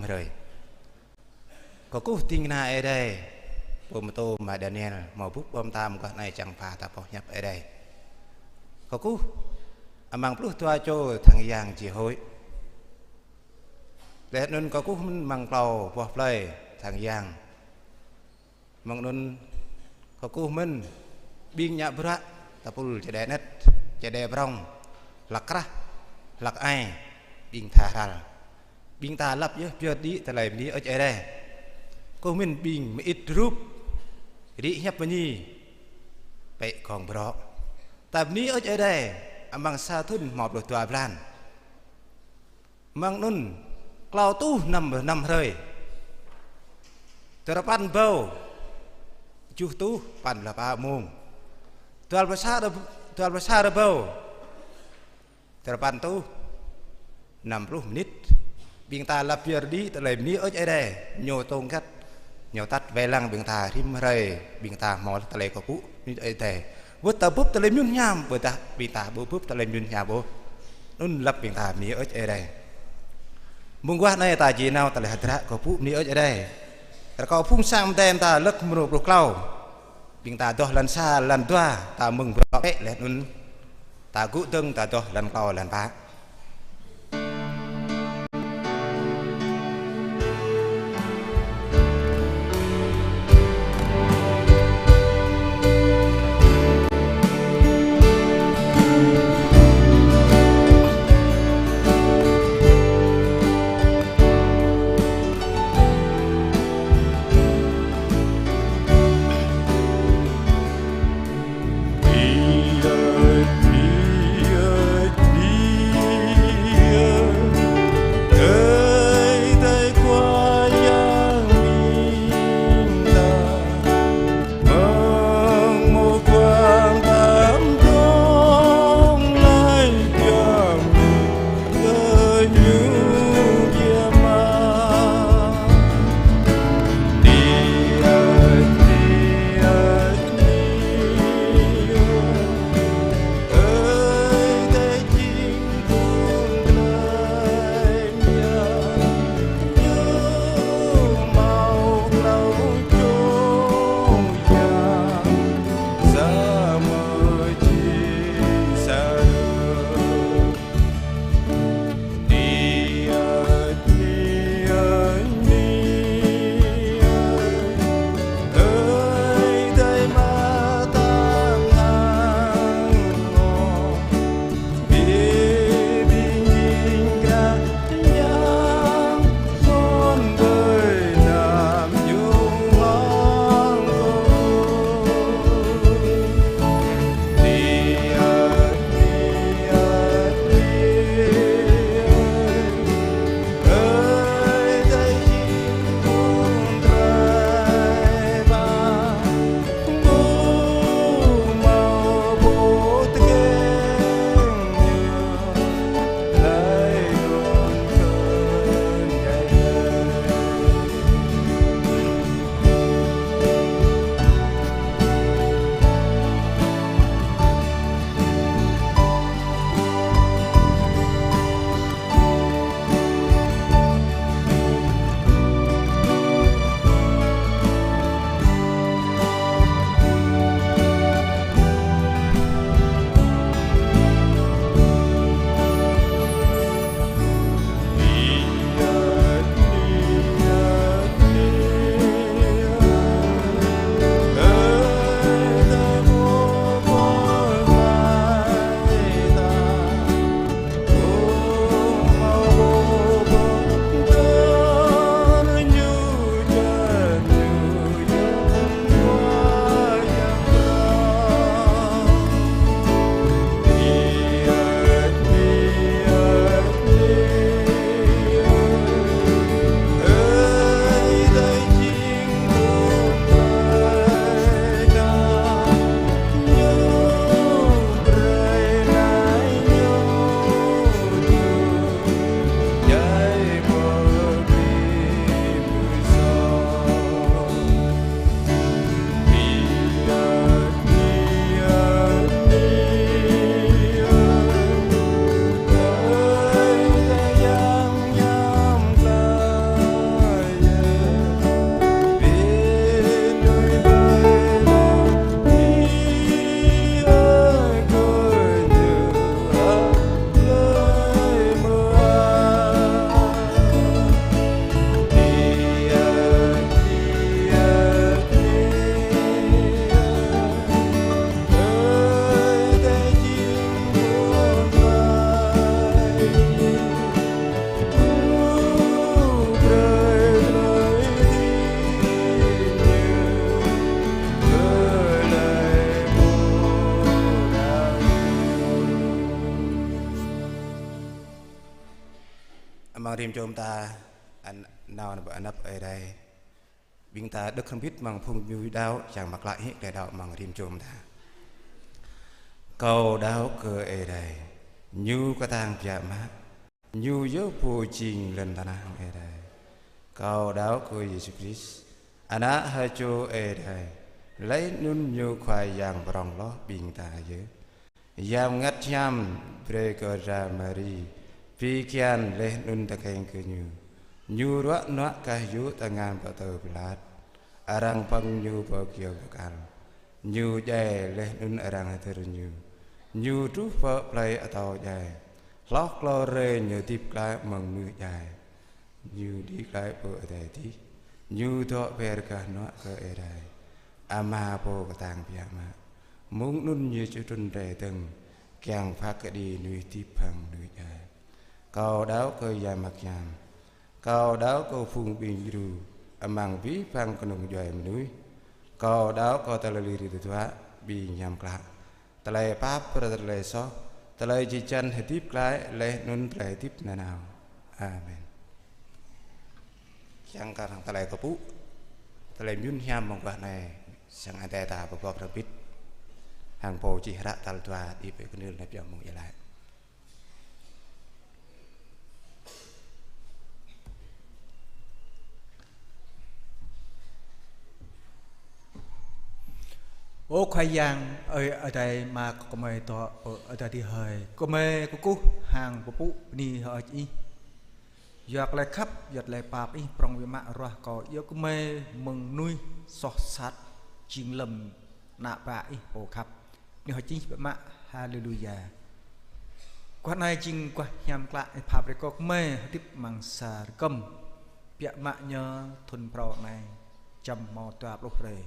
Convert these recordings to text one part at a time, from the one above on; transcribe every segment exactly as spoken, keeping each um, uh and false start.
hrơi. Kơkuh ding kơna Ơi Adai, pơm tô mă Daniel, hmâo bưp ƀơ̆ng tam gah anai čang pha ta pơhiăp Ơi Adai. Kơkuh amăng pluh dua čô thăng yang či hơi. Laih anŭn kơkuh mơ̆n amăng klâo boh plơi thăng yang. Mơ̆ng anŭn kơkuh mơ̆n ƀing ngă bruă tơpul čơđai anet, čơđai prong, hlăk krah, hlăk ai, ƀing tha hral. Ƀing ta lăp yơh pioh đĭ tơlơi bơni ơi Adai. Kơkuh mơ̆n ƀing mơit rup, rĭ hiăp bơni, pĕ gong brŏ. Ta bơni ơi Adai, amăng sa thŭn hmâo pluh dua blan. Mơ̆ng anŭn klâo tuh năm, năm hrơi. Tơrơpăn rơbâo, tơjuh tuh, păn pluh pă mông. Dua pluh sa rơb-, dua pluh sa rơbâo, tơrơpăn tuh, năm pluh mơnit. Ƀing ta lăp pioh đĭ tơlơi bơni ơi Adai, ñu tŏng kăt, ñu tăt wai lăng ƀing ta rĭm hrơi, ƀing ta hmâo tơlơi kơkuh bơni ơi Adai. Wơ̆t ta bưp tơlơi mơyun hiam, ƀôdah ƀing ta ƀu bưp tơlơi mơyun hiam ôh. Anŭn lăp ƀing ta bơni ơi Adai. Mơguah anai ta či nao tơlơi hơdră kơkuh bơni ơi Adai. Rơkâo phung sang mơdai ta lơ̆k mrô pluh klâo. Ƀing ta adoh lăn sa, lăn dua, ta mơ̆ng brŏ pĕ laih anŭn. Ta gŭ dơ̆ng ta adoh lăn klâo, lăn pă. čô ta, an-, nao nao pơ anăp Ơi Adai. Ƀing ta đŏk hrŏm hơbĭt amăng phung djuai đaŏ, čang mă klă hĭ tơlơi đaŏ amăng rĭm čô ta. Kâo đaŏ kơ Ơi Adai, Ñu kơtang biă mă, Ñu yơh pô jing lŏn tơnah Ơi Adai. Kâo đaŏ kơ Yêsu Krist, Ană ha čô Ơi Adai, laih anŭn Ñu Khua Yang prŏng hloh ƀing ta yơh. Yang Bơngăt Hiam brơi kơ dra Mari, pi kian laih anŭn tơkeng kơ Ñu. Ñu ruă nuă kah yŭ tơngan pơtơ̆ Pilat. Arăng pơ̆ng Ñu pơ kơyâo bơkal. Ñu djai laih anŭn arăng hơdơr Ñu. Ñu truh pơ plơi atâo djai. Hloh klâo hrơi Ñu hơdip glaĭ mơ̆ng mơnuih djai. Ñu đĭ glaĭ pơ adai adih. Ñu dŏ ber gah hnuă kơ Ơi Adai. Ama pô kơtang biă mă. Mơ̆ng anŭn Ñu či trŭn rai dơ̆ng, kiăng phat kơđi mơnuih hơdip hăng mơnuih djai. Kâo đaŏ kơ Yang Bơngăt Hiam. Kâo đaŏ kơ phung ƀing djru amăng abih bang kơnung djuai mơnuih. Kâo đaŏ kơ tơlơi lir tơdruă ƀing hiam klă. Tơlơi pap brơi tơlơi soh, tơlơi jơjăn hơdip glaĭ, laih anŭn tơlơi hơdip nanao. Amen. Kiăng kơ hăng tơlơi kơkuh, tơlơi mơyŭn hiam mơguah anai, sang Ơi Adai ta pơgop hrŏm hơbĭt, hăng pô čih hră tal dua, đĭ pơ kơnưl anai pioh mơ̆ng iâu laĭ. Ơ Khua Yang, Ơi Adai Ama kơ gơmơi dŏ pơ adai adih hơi, gơmơi kơkuh hăng pơpŭ bơni hơơč Ih. Yua kơ tơlơi khăp, yua kơ tơlơi pap Ih prŏng biă mă ruah kơ iâu gơmơi mơ̆ng mơnuih soh sat, jing lơ̆m ană bă Ih pô khăp. Bơni hơơč Ih biă mă. Haleluya. Guah anai jing guah hiam klă Ih pha brơi kơ gơmơi hơdip amăng sa rơkơm. Biă mă ñu thŭn phrâo anai, čăm hmâo dua pluh hrơi.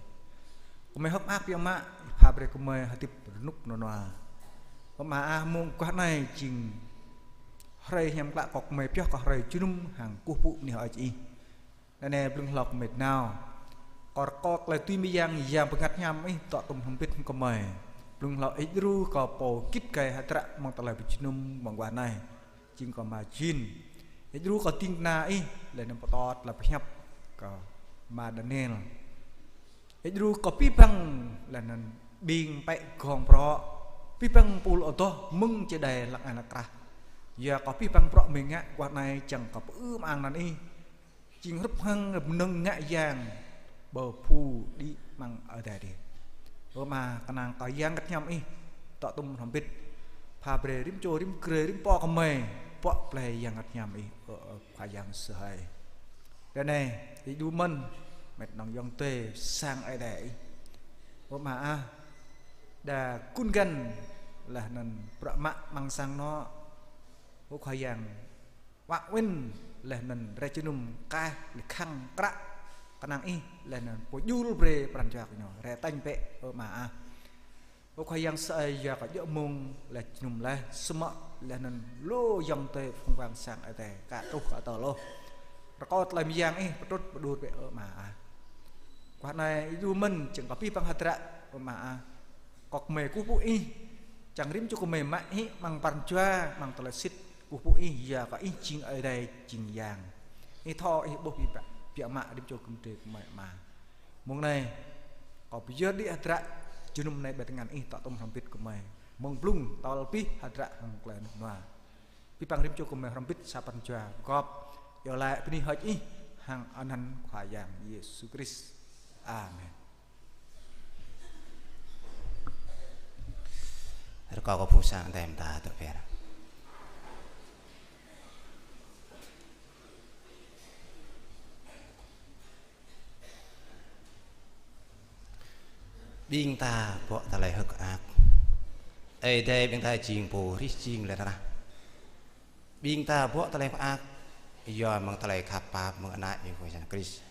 Gơmơi hơ̆k mơak biă mă Ih pha brơi gơmơi hơdip rơnŭk rơnua. Ơ Ama ah, mơ̆ng guah anai jing hrơi hiam klă kơ gơmơi pioh kơ hrơi jơnum hăng kơkuh pơpŭ bơni hơơč Ih. Anai anai blung hlâo gơmơi nao. Kơ rơkâo tơlơi dưi mơyang Yang Bơngăt Hiam Ih dŏ tŭm hrŏm hơbĭt hăng gơmơi. Blung hlâo Ih djru kơ pô git gai hơdră mơ̆ng tơlơi pơjơnum mơguah anai. Jing kơ Ama Jin. Ih djru kơ ding kơna Ih, laih anŭn pơtô tơlơi pơhiăp kơ Ama Daniel. Ih djru kơ abih bang laih anŭn ƀing pĕ gong prŏ, abih bang pul adoh mơ̆ng čơđai lăng ai lăng krah. Yua kơ abih bang bruă gơmơi ngă guah anai čang kơ pơư mơang anăn Ih. Jing hrup hăng mơnơ̆ng ngă yang pơphu đĭ amăng adai adih. Ơ Ama, kơnang kơ Yang Bơngăt Hiam Ih dŏ tŭm hrŏm hơbĭt. Pha brơi rĭm čô, rĭm grê, rĭm pô gơmơi bŏ plei Yang Bơngăt Hiam Ih, ơ, ơ, Khua Yang sơhai. Ră anai, Ih djru mơ̆n, met nong ayŏng adơi sang Ơi Adai Ih. Ơ Ama ah, đa kun găn laih anŭn bruă mă amăng sang anŏ. Ơ Khua Yang, wă win laih anŭn rai jơnum kaih, laih khăng kră kơnang Ih, laih anŭn pơjul brơi pran jua kơ ñu, rai tañ bĕ, ơ Ama ah. Ơ Khua Yang sơai, yua kơ djơ̆ mông laih jơnum laih, samơ̆ laih anŭn lu ayŏng adơi phung ƀing sang Ơi Adai, ka truh ka tơl ôh. Rơkâo tơlơi mơyang Ih pơtrŭt pơđur bĕ, ơ Ama ah. Guah anai Ih djru mơ̆n, čang kơ abih bang hơdră, ơ Ama ah. Kơ gơmơi kơkuh pơpŭ Ih, čang rĭm čô gơmơi mă hĭ amăng pran jua, amăng tơlơi sĭt, kơkuh pơpŭ Ih, yua kơ Ih jing Ơi Adai, jing Yang. Ih thâo, Ih ƀuh biă mă, biă mă rĭm čô gơmơi, gơmơi Ama. Mông anai, kâo pơyơr đĭ hơdră jơnum anai ƀơi tơngan Ih dŏ tŭm hrŏm hơbĭt gơmơi. Mơ̆ng blung tơl abih hơdră hăng tơlơi rơnŭk rơnua. Abih bang rĭm čô gơmơi hrŏm hơbĭt sa pran jua pơgop, iâu laĭ bơni hơơč Ih hăng anăn Khua Yang Yêsu Krist. Amen. Rơkâo kơ phung sang Ơi Adai mơta dŏ ber. Ƀing ta bŏ tơlơi hơ̆k mơak. Ơi Adai ƀing ta jing pô hrih jing lŏn tơnah. Ƀing ta bŏ tơlơi mơak yua mơ̆ng tơlơi khăp pap mơ̆ng Ană Ñu Khua Yang Krist.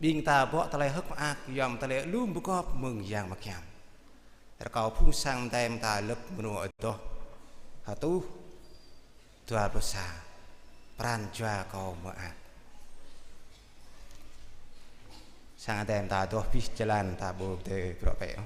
Ƀing ta bŏ tơlơi hơ̆k mơak yua mơ̆ng tơlơi lŏm pơgop mơ̆ng Yang Bơngăt Hiam. Rơkâo phung sang Ơi Adai mơta lơ̆p mơnua adoh hơtuh dua pluh sa, pran jua kâo mơak. Sang Ơi Adai mơta adoh abih jơlan ta ƀu djơ̆ bruă bĕ ôh.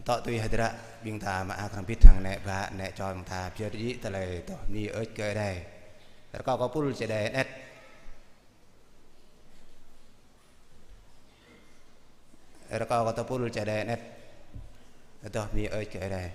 Tŏ tui hơdră ƀing ta mă ak hrŏm bit hăng nĕ bă nĕ čô ƀing ta pơyơr djik tơlơi tŏh bơni hơơč kơ Ơi Adai. Rơkâo kơ pul čơđai anet. Rơkâo kơ tơpul čơđai anet. Tŏh bơni hơơč kơ Ơi Adai.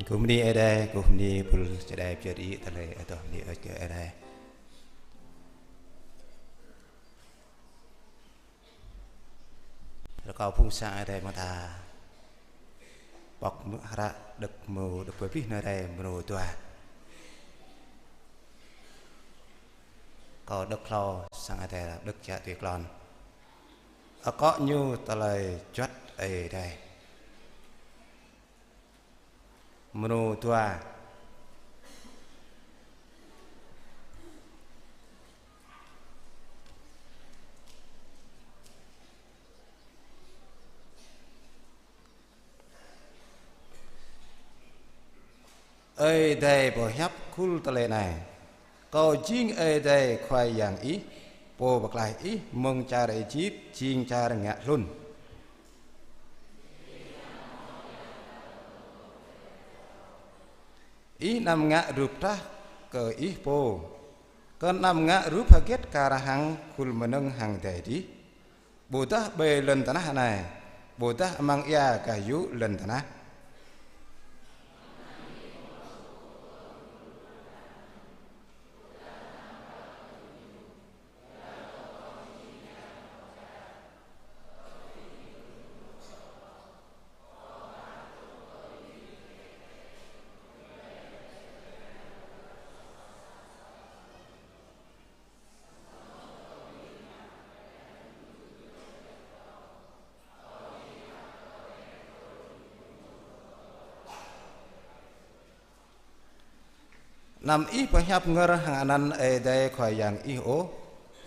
Kơkuh bơni Ơi Adai, kơkuh bơni pul čơđai pơyơr đĭ tơlơi adoh bơni hơơč kơ Ơi Adai. Rơkâo phung sang Ơi Adai mơta pŏk mơ̆ hră đŏk mơ̆ đŏk pơbih nao rai mrô dua. Kâo đŏk hlâo sang Ơi Adai đŏk čă tui klon. Akŏ ñu tơlơi juăt Ơi Adai. Mrô dua. Ơi Adai pơhiăp khul tơlơi anai: Kâo jing Ơi Adai Khua Yang ih, Pô pơklaih ih mơ̆ng čar Êjip jing čar ngă hlŭn. Ih anăm ngă rup trah kơ ih pô, kơnăm ngă rup hơget kar hăng khul mơnơ̆ng hăng adai adih. Ƀôdah ƀơi lŏn tơnah anai, ƀôdah amăng ia gah yŭ lŏn tơnah. Anăm ih pơhiăp ngơ̆r hăng anăn Ơi Adai Khua Yang ih ôh,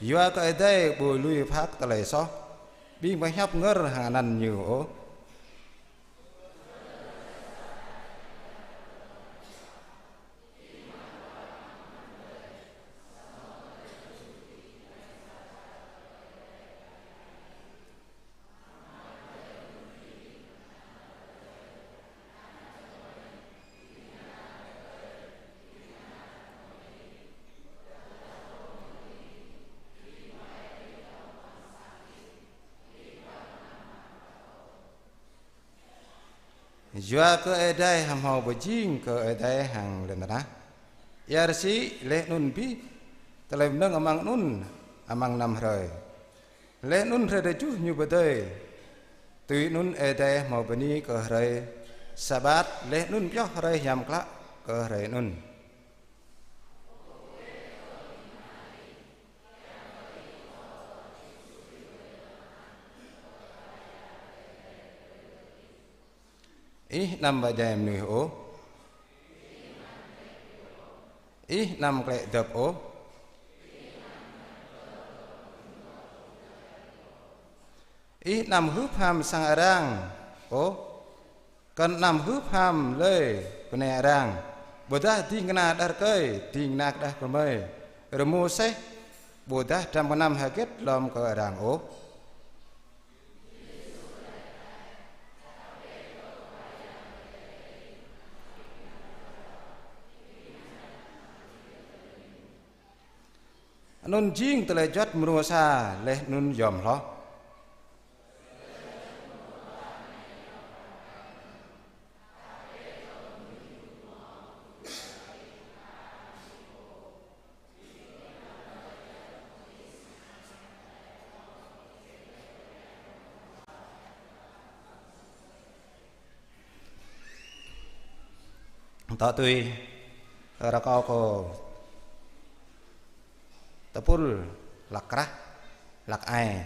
yua kơ Ơi Adai ƀu lui phak tơlơi soh. Ƀing pơhiăp ngơ̆r hăng anăn Ñu ôh. Yua kơ Ơi Adai hơmâo pơjing kơ Ơi Adai hăng lŏn tơnah. Ia rơsĭ laih anŭn abih tơlơi mơnơ̆ng amăng anŭn amăng năm hrơi. Laih anŭn hrơi tơjuh Ñu pơdơi. Tui anŭn Ơi Adai hơmâo bơni kơ hrơi Sabat, laih anŭn pioh hrơi hiam klă kơ hrơi anŭn. Ih anăm pơdjai mơnuih ôh. Ih anăm klĕ dŏp ôh. Ih anăm hưp ham sang arăng ôh. Kơnăm hưp ham lơi bơnai arăng. Ƀôdah ding kơna đah rơkơi, ding kơna đah kơmơi, rơmô aseh, ƀôdah dram kơnăm hơget lŏm kơ arăng ôh. Anŭn jing tơlơi juăt mrô sa laih anŭn yom hloh. Tŏ tui rơkâo kơ tơpul hlăk krah, hlăk ai,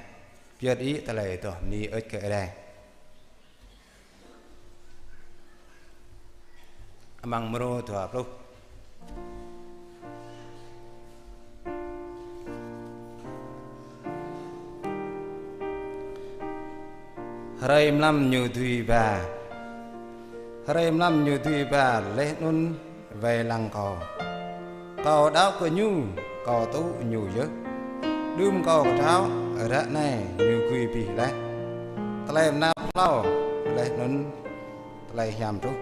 pơyơr đĭ tơlơi adoh bơni hơơč kơ Ơi Adai. Amăng mrô dua pluh. Hrơi mlam ñu dưi ba. Hrơi mlam ñu dưi ba laih anŭn wai lăng kâo. Kâo đaŏ kơ Ñu, kâo tŭ Ñu yơh. Đưm kâo kơtraŏ, ră anai Ñu gui abih laih. Tơlơi mơnap hlâo laih anŭn tơlơi hiam truh.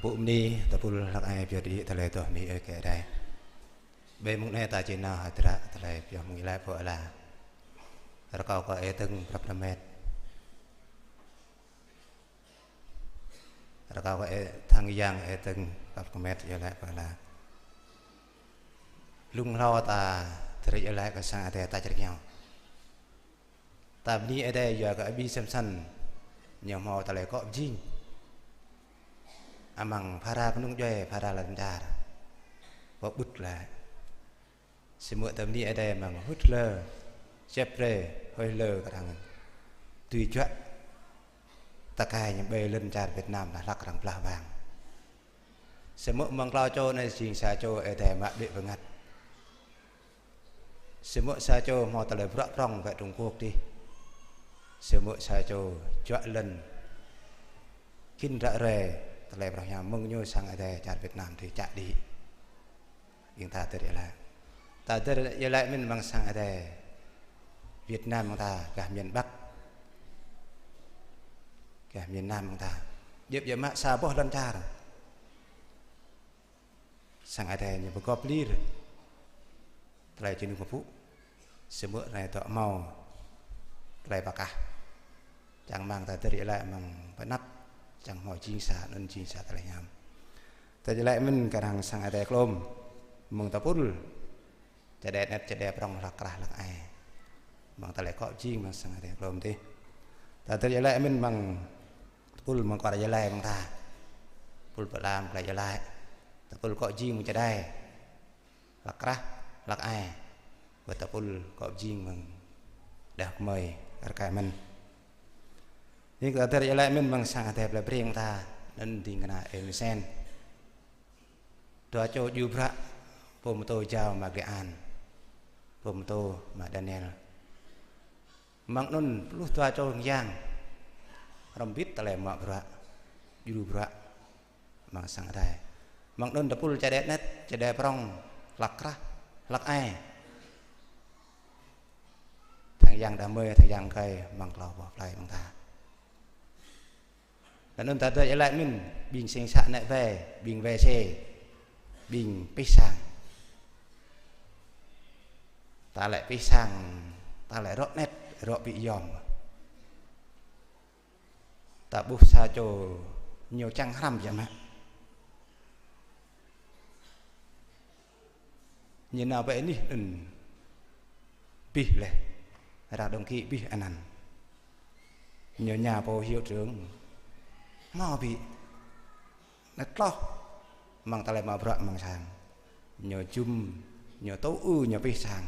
Pŭ mơni, tơpul hlăk ai pioh đĭ tơlơi adoh bơni ơi kơ Ơi Adai. Ƀơi mông anai ta či nao hơdră tơlơi pioh mơ̆ng ih laĭ pô ala. Rơkâo kơ ih dơ̆ng prăp rơmet. Rơkâo kơ ih thăng yang ih dơ̆ng prăp rơmet ih laĭ pô ala. Blung hlâo ta dơ̆ng ih laĭ kơ sang Ơi Adai ta čơrơngiao. Ta bơni Ơi Adai yua kơ Abih Samsăn ñu hmâo tơlơi akŏ pơjing. Amăng phara kơnung djuai, phara lŏn čar. Pơƀut laĭ. Samơ̆ ta bơni Ơi Adai amăng hŭt lơ, čep rai, hơi lơ kơdang tui juă tơkai ñu ƀơi lŏn čar Việt Nam ta hlăk arăng blah bang. Samơ̆ amăng klâo čô anai jing sa čô Ơi Adai mă đuaĭ bơngăt. Samơ̆ sa čô hmâo tơlơi bruă prŏng wơ̆t Trung Quốc dih. Samơ̆ sa čô juă lŏn khĭn ră ruai tơlơi prŏng hiam mơ̆ng ñu sang Ơi Adai čar Việt Nam dih čă đĭ. Ƀing ta dơ̆ng ih laĭ. Ta dơ̆ng ih laĭ mơ̆n amăng sang Ơi Adai Việt Nam mơ̆ng ta gah miền Bắc. Gah miền Nam mơ̆ng ta. Djơ̆ djơ̆ mă sa boh lŏn čar. Sang Ơi Adai ñu pơgop lir. Tơlơi jơnum kơpŭ. Samơ̆ anai dŏ hmâo tơlơi pơkah. Čang rơmang ta dơ̆ng ih laĭ amăng pơanăp. Čang hmâo jing sa, anŭn jing sa tơlơi hiam. Ta ih laĭ mơ̆n kơnang sang Ơi Adai klôm. Mơ̆ng tơpul. Čơđai anet, čơđai prŏng, hlăk krah, hlăk ai. Amăng tơlơi akŏ pơjing amăng sang Ơi Adai klôm dih. Ta dơ̆ng ih laĭ mơ̆n amăng tơpul amăng kwar Gia Lai amăng ta. Tơpul pơala amăng kwar Gia Lai. Tơpul akŏ pơjing amăng čơđai. Hlăk krah, hlăk ai. Wơ̆t tơpul akŏ pơjing amăng đah kơmơi kar kaĭ mơ̆n. Nik ta dơ̆ng ih laĭ mơ̆n amăng sang Ơi Adai plei Breng ta, anŭn ding kơna Ơi Mơsen. Dua čô djru bruă, pô pơtô Jao mă Gê An, pô pơtô mă Daniel. Amăng anŭn pluh dua čô rơngiang, hrŏm hơbĭt tơlơi mă bruă, djru bruă, amăng sang Ơi Adai. Amăng anŭn tơpul čơđai anet, čơđai prŏng, hlăk krah, hlăk ai. Thăng yang đah kơmơi, thăng yang rơkơi, amăng klâo boh plơi amăng ta. Anŭn ta dơ̆ng ih laĭ mơ̆n, ƀing seng să nĕ wai, ƀing wai sê, ƀing pih sang. Ta lĕ pih sang, ta lĕ rŏ anet, rŏ ƀĭ yom. Ta ƀuh sa čô ñu čang hrăm jă mă. Ñu nao pơ anih anŭn bih laih. Ră đơ̆ng kĭ bih anăn. Ñu ña pô hiệu trưởng. Hmâo ƀĭ. Nao tloh. Amăng tơlơi mă bruă amăng sang. Ñu jum, ñu tŭ ư, ñu pih sang.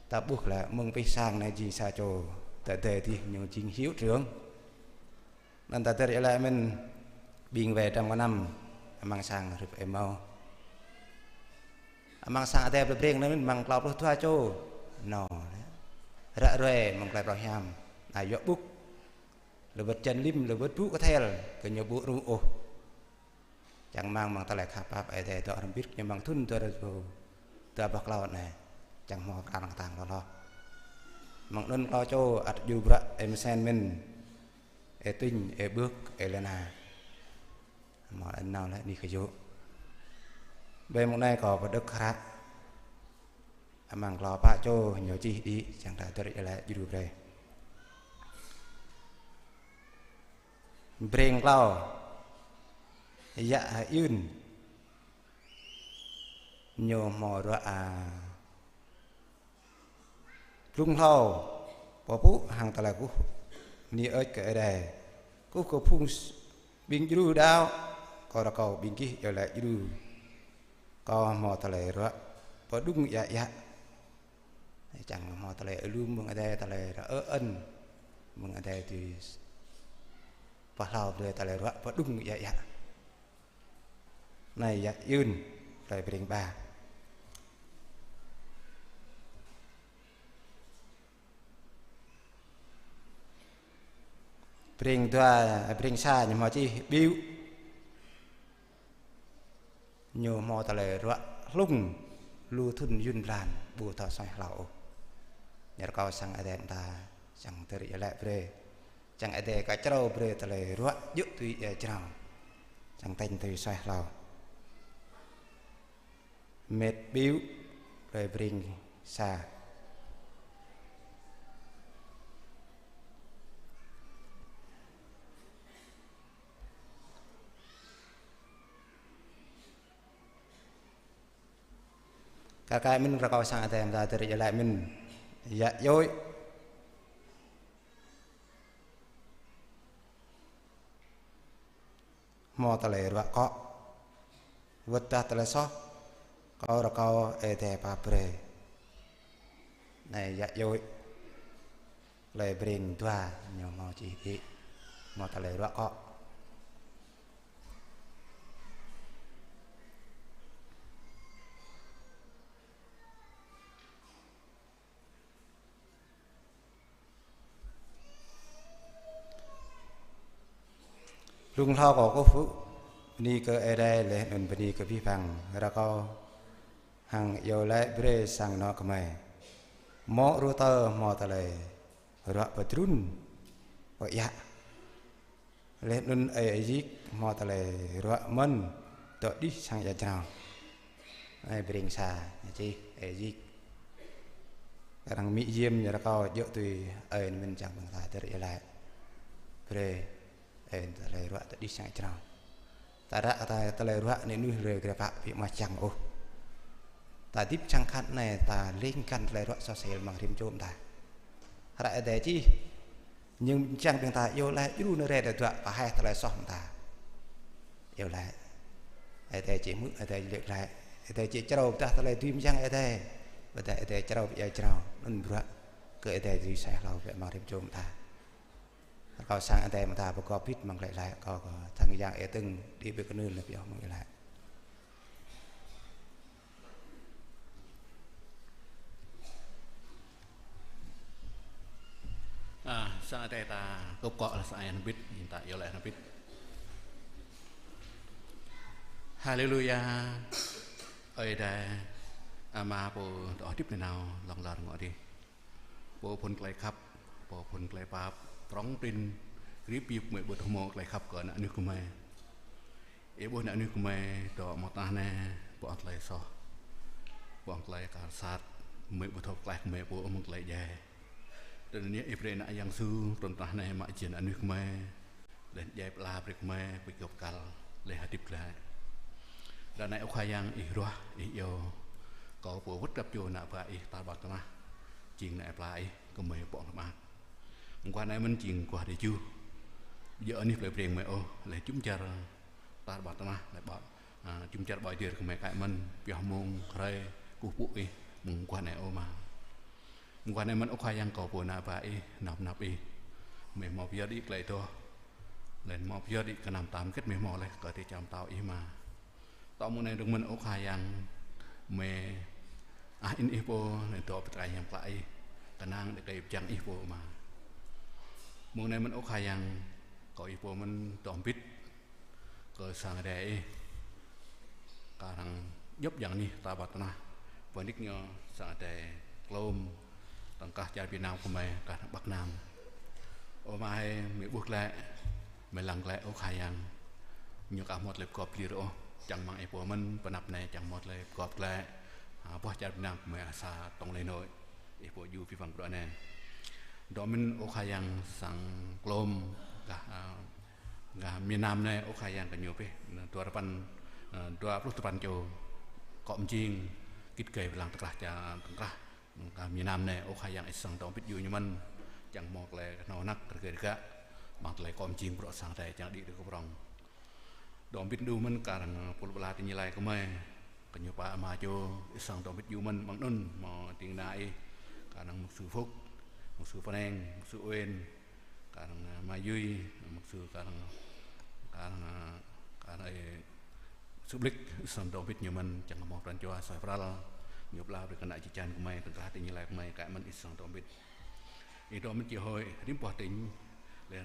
Ta ƀuh lĕ mơ̆ng pih sang anai jing sa čô. Tơdơi dih ñu jing hiệu trưởng. Anŭn ta dơ̆ng ih laĭ mơ̆n ƀing wai trăm kơnăm amăng sang hrup ih hmâo. Amăng sang Ơi Adai plei Breng anŭn mơ̆n amăng klâo pluh dua čô. Nao. Ră ruai amăng tơlơi prŏng hiam. Anai yua ƀŭk. Lơwơ̆t jăn lim, lơwơ̆t ƀŭk kơthel, kơ ñu ƀu rŭ ôh. Čang rơmang amăng tơlơi khăp pap Ơi Adai dŏ hrŏm hơbĭt ñu amăng thŭn dua rơbâo dua pluh klâo anai. Čang hmâo pran kơtang hloh hloh. Amăng anŭn klâo čô ăt djru bruă Ơi Mơsen mơ̆n. Ơi Tuñ, Ơi Ƀơk, Ơi Lena. Hmâo anŭn nao laih anih kơyŭ. Ƀơi mông anai kâo pơđơ̆k hră. Amăng klâo pă čô ñu čih đĭ, čang ta dơ̆ng ih laĭ djru brơi. Breng klâo. Yă H'Yưn. Ñu hmâo ruă a. Blung hlâo. Pơpŭ hăng tơlơi kơkuh. Bơni ơi kơ Ơi Adai. Kơkuh kơ phung s-, ƀing djru đaŏ. Kâo rơkâo ƀing gih iâu laĭ djru. Kâo hmâo tơlơi ruă. Pơđŭng iă iă. Čang hmâo tơlơi alum mơ̆ng Ơi Adai tơlơi ră ơ ơn. Mơ̆ng Ơi Adai tui s-, pơhlao brơi tơlơi ruă pơđŭng iă iă. Anai Yă Yưn, plei Breng ba. Breng dua, Breng sa ñu hmâo čih Ƀiu. Ñu hmâo tơlơi ruă hlung lu thŭn yŭn blan ƀu thâo suaih hlâo ôh. Ñu rơkâo sang Ơi Adai ta, čang dơ̆ng ih laĭ brơi. Čang Ơi Adai kơ črâo brơi tơlơi ruă djơ̆ tui ia jrao. čang tañ tui suaih hlâo. Mĕt ƀiu, plơi Breng sa. Kar kaĭ mĭn rơkâo sang Adai mơta tơrĭ jơlai mĭn. Yă djơ̆. Hmâo tơlơi ruă akŏ. Wơ̆t dah tơlơi soh, kâo rơkâo Ơi Adai pap brơi. Anai yă djơ̆. Plơi Breng dua ñu hmâo čih đĭ. Hmâo tơlơi ruă akŏ. Blung hlâo kâo kơkuh bơni kơ Ơi Adai laih anŭn bơni kơ abih bang rơkâo hăng iâu laĭ brơi sang anŏ gơmơi. Mơ̆ rơtơ hmâo tơlơi ruă pơtrŭn pơiă. Laih anŭn Ơi Ayik hmâo tơlơi ruă mơ̆n dŏ đih sang ia jrao. Ơi Breng sa, ñu čih Ơi Ayik. Arăng mĭ yêm ñu rơkâo djơ̆ tui ơi anŭn mĭn čang ƀing ta tơrĭ jơlai. Brơi ơi tơlơi ruă dŏ đih sang ia jrao. Ta ră kơ ta tơlơi ruă anai mơnuih lĕ grê pă ƀu mă čang ôh. Ta hơdip čang khăt anai ta lêng găn tơlơi ruă soh sel amăng rĭm čô ta. Hră Ơi Adai čih. Ñu čang ƀing ta iâu laĭ djru anai rai tơdruă pơhaih tơlơi soh ta. Iâu laĭ. Ơi Adai či hmư̆, Ơi Adai či lĕ glaĭ. Ơi Adai či črâo pơdah tơlơi dưi mơyang Ơi Adai. Pơdah Ơi Adai črâo pơdjai jrao. Anŭn bruă kơ Ơi Adai dưi suaih hlâo brơi amăng rĭm čô ta. Rơkâo sang Ơi Adai mơta pơgop bit amăng glaĭ laĭ kâo kơ sang yang ơi tơ̆ng đĭ ƀơi kơnưl anai pioh mơ̆ng glaĭ. A, sang Ơi Adai ta kơkuh kơ sang Ơi Adai hnơbit, ta iâu laĭ hnơbit. Haleluya. Ơi Adai, Ama pô dŏ hơdip nanao, lŏng lar ngŏ adih. Pô phŭn tơlơi khăp, pô phŭn tơlơi pap, prŏng prin, rĭm biă mơi ƀu thâo hmâo tơlơi khăp kơ ană mơnuih gơmơi. Ih ƀuh ană mơnuih gơmơi dŏ mơ̆ng tơnah anai, ƀuh tơlơi soh, ƀuh tơlơi kar sat, mơi ƀu thâo pơklaih gơmơi pô mơ̆ng tơlơi djai. Tui anŭn yơh Ih brơi ană Yang Yêsu trŭn tơnah anai mă jing ană mơnuih gơmơi. Laih djai pơala brơi kơ gơmơi pơgop kal laih hơdip glaĭ. Ră anai Ơ Khua Yang Ih ruah, Ih iâu kâo pô wơ̆t grăp čô ană bă Ih tar ƀar tơnah, jing ană pla Ih, gơmơi pŏk nơm mơak. Mơguah anai mơ̆n jing mơguah tơjuh. Ƀu djơ̆ anih plơi Breng gơmơi ôh, laih jum dar tar ƀar tơnah, laih ƀă, a, jum dar ƀơi dêr gơmơi kaĭ mơ̆n, pioh mông, hrơi, kơkuh pơpŭ Ih, mơguah anai ơ Ama. Mơguah anai mơ̆n Ơ Khua Yang kâo pô ană bă Ih, nao pơanăp Ih. Gơmơi hmâo pơyơr đĭ tơlơi adoh. Laih hmâo pơyơr đĭ gơnam tam hơget gơmơi hmâo laih kơ dêh čar pơtao Ih Ama. Tŏ mông anai dơ̆ng mơ̆n Ơ Khua Yang, gơmơi ah in Ih pô, laih dŏ pơtrai hiam klă Ih, kơnang đĭ kơi pơjing Ih pô Ama. Mông anai mơ̆n Ơ Khua Yang, kâo Ih pô mơ̆n dŏ hơbit kơ sang Ơi Adai Ih. Kar hăng djŏp jang anih tar ƀar tơnah. Pơnik ñu sang Ơi Adai klôm tơ̆ng krah čar Việt Nam gơmơi, kar hăng Bắc Nam. Ơ Ama hơi, gơmơi ƀuh glaĭ, gơmơi lăng glaĭ Ơ Khua Yang. Ñu kah hmâo tơlơi pơgop pơlir ôh, čang mơ̆ng Ih pô mơ̆n, pơanăp anai čang hmâo tơlơi pơgop glaĭ. Ha, boh čar Việt Nam gơmơi sa tŏng lĕ nô̆. Ih pô djru pơpŭ pơpŭ anai. Dŏ mơ̆n Ơ Khua Yang sang klôm gah, a, gah miền Nam anai Ơ Khua Yang kơ ñu pĕ, dua rơpăn, a, dua pluh tơpăn čô akŏ mơjing, git gai pơblang tơkrah ča, tơkrah. Gah miền Nam anai Ơ Khua Yang Ih sang dŏ hơbit djru ñu mơ̆n, čang hmâo tơlơi kơhnâo hơnăk rơgơi rơgă, mơ̆ng tơlơi akŏ mơjing bruă sang Ơi Adai čang đĭ tơ kơ prŏng. Dŏ hơbit djru mơ̆n kar hăng pô pơala tơñi lai gơmơi. Kơ ñu pă ama čô, Ih sang dŏ hơbit djru mơ̆n mơ̆ng anŭn, hmâo ding kơna Ih, kar hăng mục sư Phúc, mục sư Pơneng, mục sư Uyên, kar hăng, a, ama Yui, mục sư kar hăng, kar hăng, a, kar hăng, ơ, mục sư Blik, Ih sang dŏ hơbit ñu mơ̆n, čang hmâo pran jua suaih pral, ñu pơala brơi kơ ană jih jang gơmơi, tơ̆ng krah tơñi lai gơmơi, kaĭ mơ̆n Ih sang dŏ hơbit. Ih dŏ mơ̆n či hơi, rĭm boh tỉnh, lĕ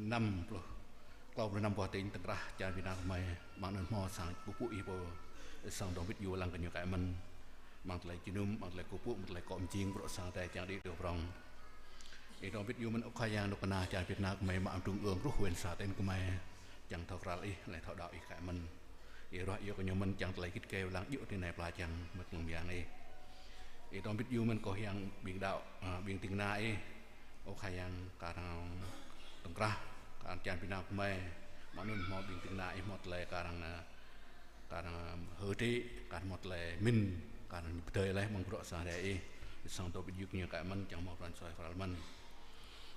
năm pluh, klâo pluh năm boh tỉnh tơ̆ng krah čar Việt Nam gơmơi, mơ̆ng anŭn hmâo sang kơkuh pơpŭ Ih pô, Ih sang dŏ hơbit djru lăng kơ ñu kaĭ mơ̆n, mơ̆ng tơlơi jơnum, mơ̆ng tơlơi kơkuh pơpŭ, mơ̆ng tơlơi akŏ mơjing, bruă sang Ơi Adai čang đĭ tơ kơ prŏng. Ih dŏ hơbit djru mơ̆n Ơ Khua Yang dŏ kơna čar Việt Nam gơmơi, mơ̆ng trung ương truh huyện xã tỉnh gơmơi. čang thâo krăn Ih, lĕ thâo đaŏ Ih kơ mơ̆n. Ih ruah yua kơ ñu mơ̆n čang tơlơi git gai wai lăng yua tui anai pơala čang mơ̆ng klung biang Ih. Ih dŏ hơbĭt yua mơ̆n kâo hiăng ƀing đaŏ, a, ƀing ding kơna Ih. Ơ Khua Yang, kar hăng tŏng krah, kar hăng čan ƀing nao kơmơi. Mơ̆ng anŭn hmâo ƀing ding kơna Ih hmâo tơlơi kar hăng, a, kar hăng hơdră, kar hăng hmâo tơlơi mĭn, kar hăng pơdơi laih mơ̆ng bruă sang Ơi Adai Ih. Ih sang dŏ hơbĭt yua kơ ñu kơ mơ̆n čang hmâo pran jua Ih kơ mơ̆n.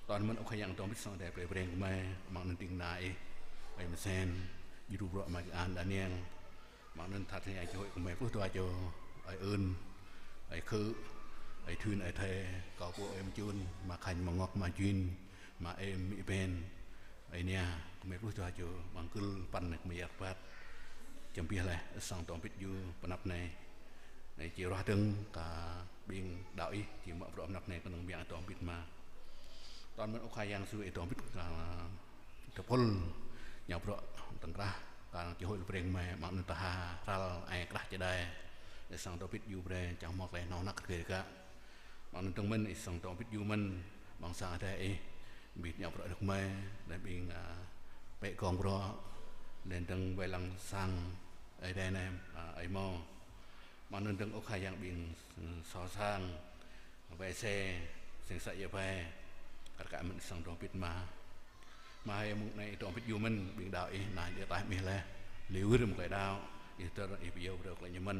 Tơl mơ̆n Ơ Khua Yang dŏ hơbĭt sang Ơi Adai brơi breng kơmơi, mơ̆ng anŭn ding kơna Ih, ơi Mơsen, djru bruă mă An Daniel. Mơ̆ng anŭn thâo Khua Yang čơhơ̆i kơmơi pluh dua čô, ơi Ưn, ơi Khư, ơi Thun, ơi Thê, kâo pô ơi Mơčun, mă Khanh, mă Ngŏk, mă Jun, mă Êm, mĭ Ben, ơi Nia, kơmơi pluh dua čô, mơ̆ng kơl păn kơmơi yap rơbat. Čăm biă laih, sang dŏ hơbĭt yua pơ anăp anai. Anai či ruah dơ̆ng kơ ƀing đaŏ Ih, či mă bruă pơ anăp anai kơnơ̆ng biă dŏ hơbĭt mơ̆n. Tơl mơ̆n Ơ Khua Yang Yêsu Ih dŏ hơbĭt kơ tơpul ñu bruă tŏng krah, kar hăng čơhơ̆i breng kơmơi mơ̆ng anŭn tơha hrăl ai krah čơđai. Ih sang dŏ hơbĭt yua brơi čang hmâo tơlơi hơnơ̆ng năk rơgơi rơgă. Mơ̆ng anŭn dơ̆ng mơ̆n Ih sang dŏ hơbĭt yua mơ̆n, mơ̆ng sang Ơi Adai Ih, ƀing ñu bruă rơ̆k kơmơi, laih ƀing, a, pĕ gong bruă, laih dơ̆ng wai lăng sang Ơi Adai anai, a, ơi Mô. Mơ̆ng anŭn dơ̆ng Ơ Khua Yang ƀing, ư, so sang, wai se, sing sa ia bai, kar kaĭ mơ̆n Ih sang dŏ hơbĭt mơ̆n. Mơ̆ hai mơ̆ng anai Ih dŏ hơbĭt yua mơ̆n, ƀing đaŏ Ih, anai Ih taih mih laih, liu rĭm tơlơi đaŏ, Ih tơr, Ih pơyơr brơi tơlơi ñu mơ̆n,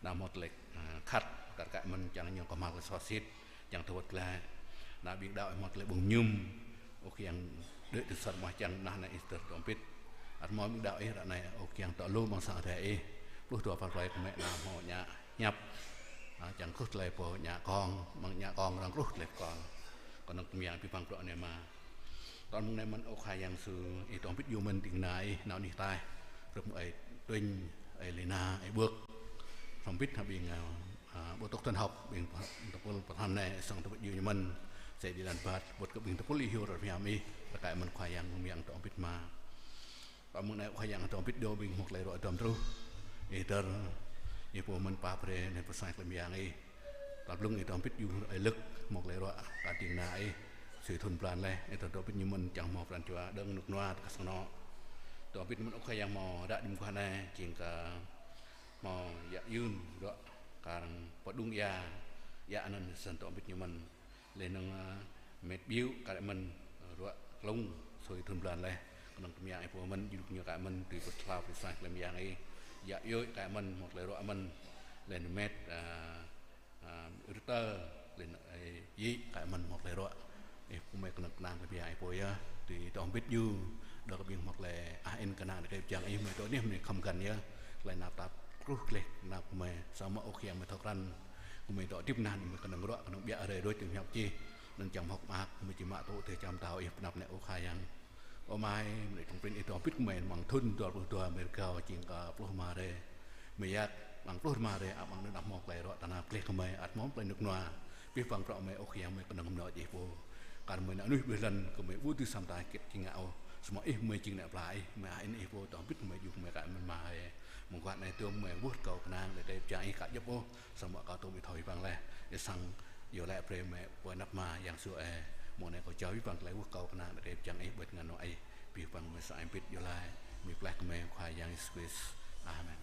anăm hmâo tơlơi, a, khăt, kar kaĭ mơ̆n čang ñu kơhma̱l tơlơi soh sĭt, čang tơwơ̆t glaĭ. Anai ƀing đaŏ Ih hmâo tơlơi ƀơ̆ng mơñum, Ơ Khua Yang đuaĭ tui sat mơ̆ čang anai Ih tơr dŏ hơbĭt. Ăt hmâo ƀing đaŏ Ih ră anai Ơ Khua Yang dŏ lu mơ̆ng sang Ơi Adai Ih, pluh dua păl plơi kơmơi anăm hmâo ñă hiăp. A, čang kruh tơlơi pô ñă kông, mơ̆ng ñă kông arăng kruh tơlơi kông. Kơnơ̆ng kơmơi Ih pơpŭ pơpŭ bruă anai mơ̆n. Tơl mơ̆ng anai mơ̆n Ơ Khua Yang Yêsu, Ih dŏ hơbĭt yua mơ̆n ding kơna Ih nao anih ataih. Hrup mơ̆ng ơi Tuñ, ơi Lina, ơi Bưk. Hrŏm hơbĭt hăng ƀing, a, a, ƀu tŏk tơnhŏk, ƀing pơ-, tơpul pơthan anai, Ih sang dŏ hơbĭt yua ñu mơ̆n. Sĕ đĭ lăn ƀat, wơ̆t kơ ƀing tơpul Ih hyu rơ̆ hiam Ih, rơkâo mơ̆n Khua Yang mơ̆ng yang dŏ hơbĭt mơ̆n. Tơl mơ̆ng anai Khua Yang dŏ hơbĭt yua ƀing hmâo tơlơi ruă tơm truh. Ih tơr, Ih pô mơ̆n pap brơi, anai pơsai tơlơi mơyang Ih. Tơl blung Ih dŏ hơbĭt yua ơi Lơ̆k, hmâo tơlơi ruă, kar ding kơna Ih, sui thun blan laih, Ih tơr dŏ hơbĭt ñu mơ̆n čang hmâo pran jua, đơ̆ng rơnŭk rơnua, tơkă sang anŏ. Dŏ hơbĭt ñu mơ̆n Ơ Khua Yang hmâo ră rĭm guah anai, jing kơ hmâo yă yun, ruă kar hăng pơđŭng ia, ia anŭn Ih sang dŏ hơbĭt ñu mơ̆n. Laih anŭn, a, met ƀiu kar kaĭ mơ̆n, a, ruă klung sui thun blan laih. Kơnơ̆ng kơmơi Ih pô mơ̆n, djru kơ ñu kơ mơ̆n, tui pơtlao pơsai tơlơi mơyang Ih. Yă yoi kơ mơ̆n, hmâo tơlơi ruă mơ̆n. Laih anŭn met, a, a, rơtơ, laih anŭn, ơ, yĭ kơ mơ̆n hmâo tơlơi ruă. Ih pô mơi kơnơ̆ng kơnang tơlơi mơyang Ih pô yơh. Tui dŏ hơbĭt yua, đơ̆ng kơ ƀing hmâo tơlơi, a, ih kơnang tơlơi kơjăp jang Ih mơi dŏ anih mơi khŏm găn yơh. Tơlơi tơnap tap kruh tơlơi tơnap kơ mơi. Samơ̆ Ơ Khua Yang mơi thâo krăn. Kơ mơi dŏ hơdip anŭn mơi kơnơ̆ng ruă, kơnơ̆ng ƀiă rai đôč tơlơi hiăp čih. Anŭn čang hmâo mơak, kơ mơi či mă tŭ tơlơi čang pơtao Ih pơanăp anai Ơ Khua Yang. Ơ Ama ơi, mơi dŏ tơm prin Ih dŏ hơbĭt kơ mơi mơ̆ng thun dua pluh dua mơi rơgao jing kơ pluh rơma hrơi. Mơi yap, mơ̆ng pluh rơma hrơi, a, mơ̆ng anŭn ăt hmâo tơlơi ruă tơnap tap kơ mơi, ăt hmâo tơlơi rơnŭk rơnua. Abih bang bruă mơi Ơ Khua Yang mơi kơnơ̆ng mơnă Ih pô. Kar mơi anŭn ƀơi lŏn, kơ mơi ƀu dưi samơ̆ ta kiăng kơ ngă ôh. Samơ̆ Ih mơi jing ană pla Ih, mơi a in Ih pô dŏ hơbĭt kơ mơi yua kơ mơi kơ mơi mă ơi. Mơguah anai tơm mơi wơ̆t kâo kơnang tơlơi kơjăp jang Ih kơ djŏp ôh. Samơ̆ kâo tŭ mơi thâo Ih păng laih. Ih sang iâu laĭ brơi mơi pơanăp mơ̆ng Yang Yêsu ơi. Mơ̆ng anai kâo jao abih bang tơlơi wơ̆t kâo kơnang tơlơi kơjăp jang Ih ƀơi tơngan anŏ Ih. Abih bang mơi sa ih pit iâu laĭ. Mơi pơklaih kơ mơi Khua Yang Yêsu Krist. Amen.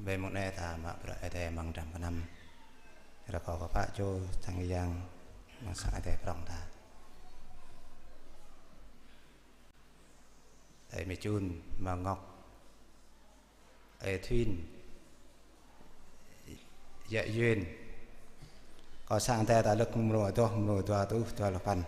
Ƀơi mông anai ta mă bruă Ơi Adai amăng dram gơnam. Rơkâo kơ pă čô čang yang amăng sang Ơi Adai prŏng ta. Ơi Mê Chun, Mơ Ngŏk, Ơi Thuyên, Yă Yuen. Kơ sang Ơi Adai ta lơ̆k mrô adoh, mrô dua rơtuh dua pluh păn.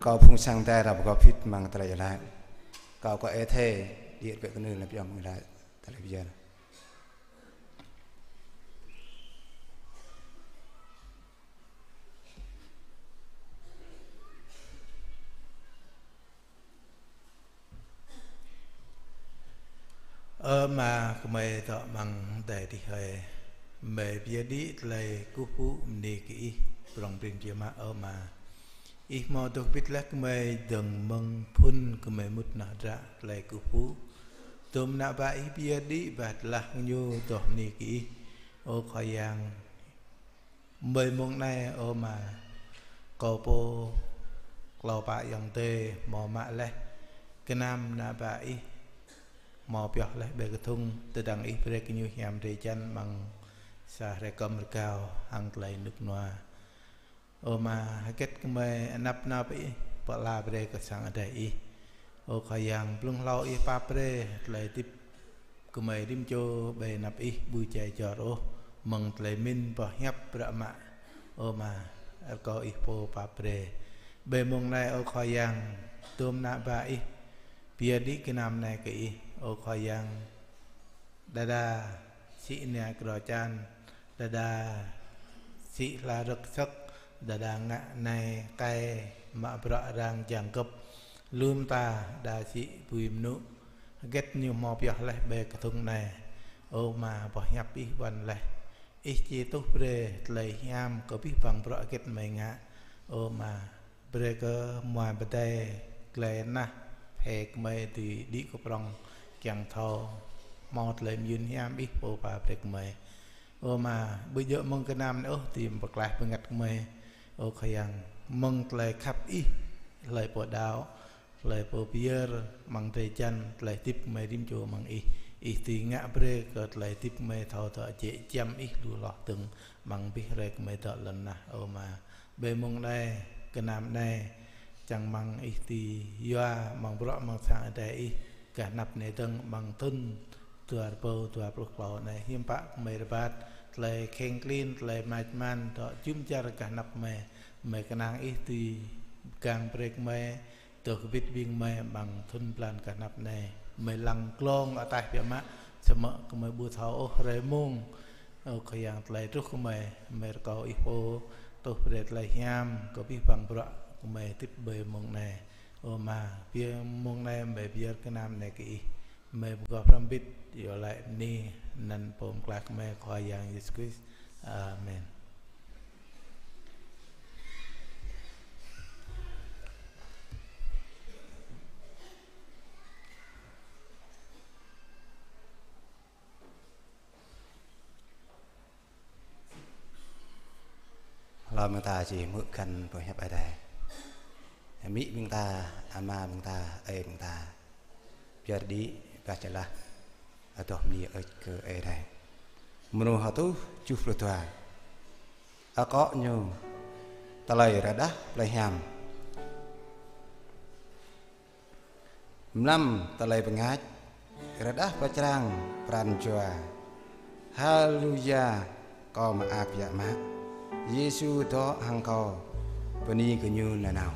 Kâo phung sang Ơi Adai ră pơgop hĭ amăng tơlơi iâu laĭ. Kâo kơ Ơi Thê, điêt pĕ kơnư lăm pioh amăng iâu laĭ tơlơi pơyơr. Ơ Ama, gơmơi dŏ amăng adai adih hơi. Gơmơi pơyơr đĭ tơlơi kơkuh pơpŭ bơni kơ Ih, prong prin biă mă, ơ Ama. Ih hmâo dŏ hơbĭt laih gơmơi dơ̆ng mơ̆ng phŭn gơmơi mŭt nao hơdră tơlơi kơkuh pơpŭ. Tơm ană bă Ih pơyơr đĭ bah tơlah gơñu dŏ bơni kơ Ih, ơ Khua Yang. Ƀơi mông anai, ơ Ama, kâo pô klâo pă ayŏng adơi hmâo mă laih gơnam ană bă Ih hmâo pioh laih ƀơi kơthŭng, tơdang Ih brơi kơ ñu hiam drơi jăn amăng sa hrơi kơm rơgao hăng tơlơi rơnŭk rơnua. Ơ Ama, hơget gơmơi anăp nao pơ Ih, pơala brơi kơ sang Ơi Adai Ih. Ơ Khua Yang, blung hlâo Ih pap brơi tơlơi hơdip gơmơi rĭm čô ƀơi anăp Ih ƀu djai jor ôh, mơ̆ng tơlơi mĭn boh hiăp bruă mă. Ơ Ama, rơkâo Ih pô pap brơi. Ƀơi mông anai, ơ Khua Yang, tơm ană bă Ih pơyơr đĭ gơnam anai kơ Ih, ơ Khua Yang. Đơđa sĭ ania kơdrô čan, đơđa sĭ hla rơ̆k sơ̆k, đơđa ngă anai kai mă bruă arăng jăng gơ̆p. Lơ̆m ta đa sĭ bui mơnŭ, hơget ñu hmâo pioh laih ƀơi kơthŭng anai. Ơ Ama, boh hiăp Ih ƀuăn laih. Ih či tuh brơi tơlơi hiam kơ abih bang bruă hơget gơmơi ngă. Ơ Ama, brơi kơ muai pơdai glai nah, phe gơmơi dưi đĭ kơ prong kiăng thâo hmâo tơlơi mơyŭn hiam Ih pô pap brơi gơmơi. Ơ Ama, ƀu djơ̆ mơ̆ng gơnam anai ôh dưi pơklaih bơngăt gơmơi. Ơ Khua Yang, mơ̆ng tơlơi khăp Ih, hlơi pô đaŏ, hlơi pô pơyơr amăng drơi jăn tơlơi hơdip gơmơi rĭm čô amăng Ih. Ih dưi ngă brơi kơ tơlơi hơdip gơmơi thâo dŏ jĕ giăm Ih lu hloh dơ̆ng amăng abih hrơi gơmơi dŏ lŏn tơnah, ơ Ama. Ƀơi mông anai, gơnam anai, čang amăng Ih dưi yua amăng bruă amăng sang Ơi Adai Ih, gah anăp anai dơ̆ng amăng thŭn dua rơbâo dua pluh klâo anai, hiư̆m pă gơmơi rơbat, tơlơi kheng klin, tơlơi mač man, dŏ jum dar gah anăp gơmơi, gơmơi kơnang Ih dưi pơgang brơi gơmơi, dŏ hơbĭt ƀing gơmơi amăng thŭn blan gah anăp anai. Gơmơi lăng glông ataih biă mă, samơ̆ gơmơi ƀu thâo ôh hrơi mông. Ơ Khua Yang, tơlơi truh gơmơi, gơmơi rơkâo Ih pô tuh brơi tơlơi hiam kơ abih bang bruă gơmơi hơdip ƀơi mông anai. Ơ Ama, ƀơi mông anai gơmơi pơyơr gơnam anai kơ Ih. Gơmơi pơgop hrŏm hơbĭt, iâu laĭ bơni anăn Pô Pơklaih gơmơi Khua Yang Yêsu Krist. Amen. Hlâo mơ̆ng ta či hmư̆ găn boh hiăp Ơi Adai. Amĭ ƀing ta, ama ƀing ta, ơi ƀing ta. Pơyơr đĭ, bah jơlah, adoh bơni kơ Ơi Adai. Mrô hơtuh tơjuh pluh dua. Akŏ ñu tơlơi rơđah plei hiam. Mlam tơlơi bơngač, rơđah pơčrang pran jua. Haleluya, kâo mơak biă mă. Yêsu dŏ hăng kâo, bơni kơ ñu nanao.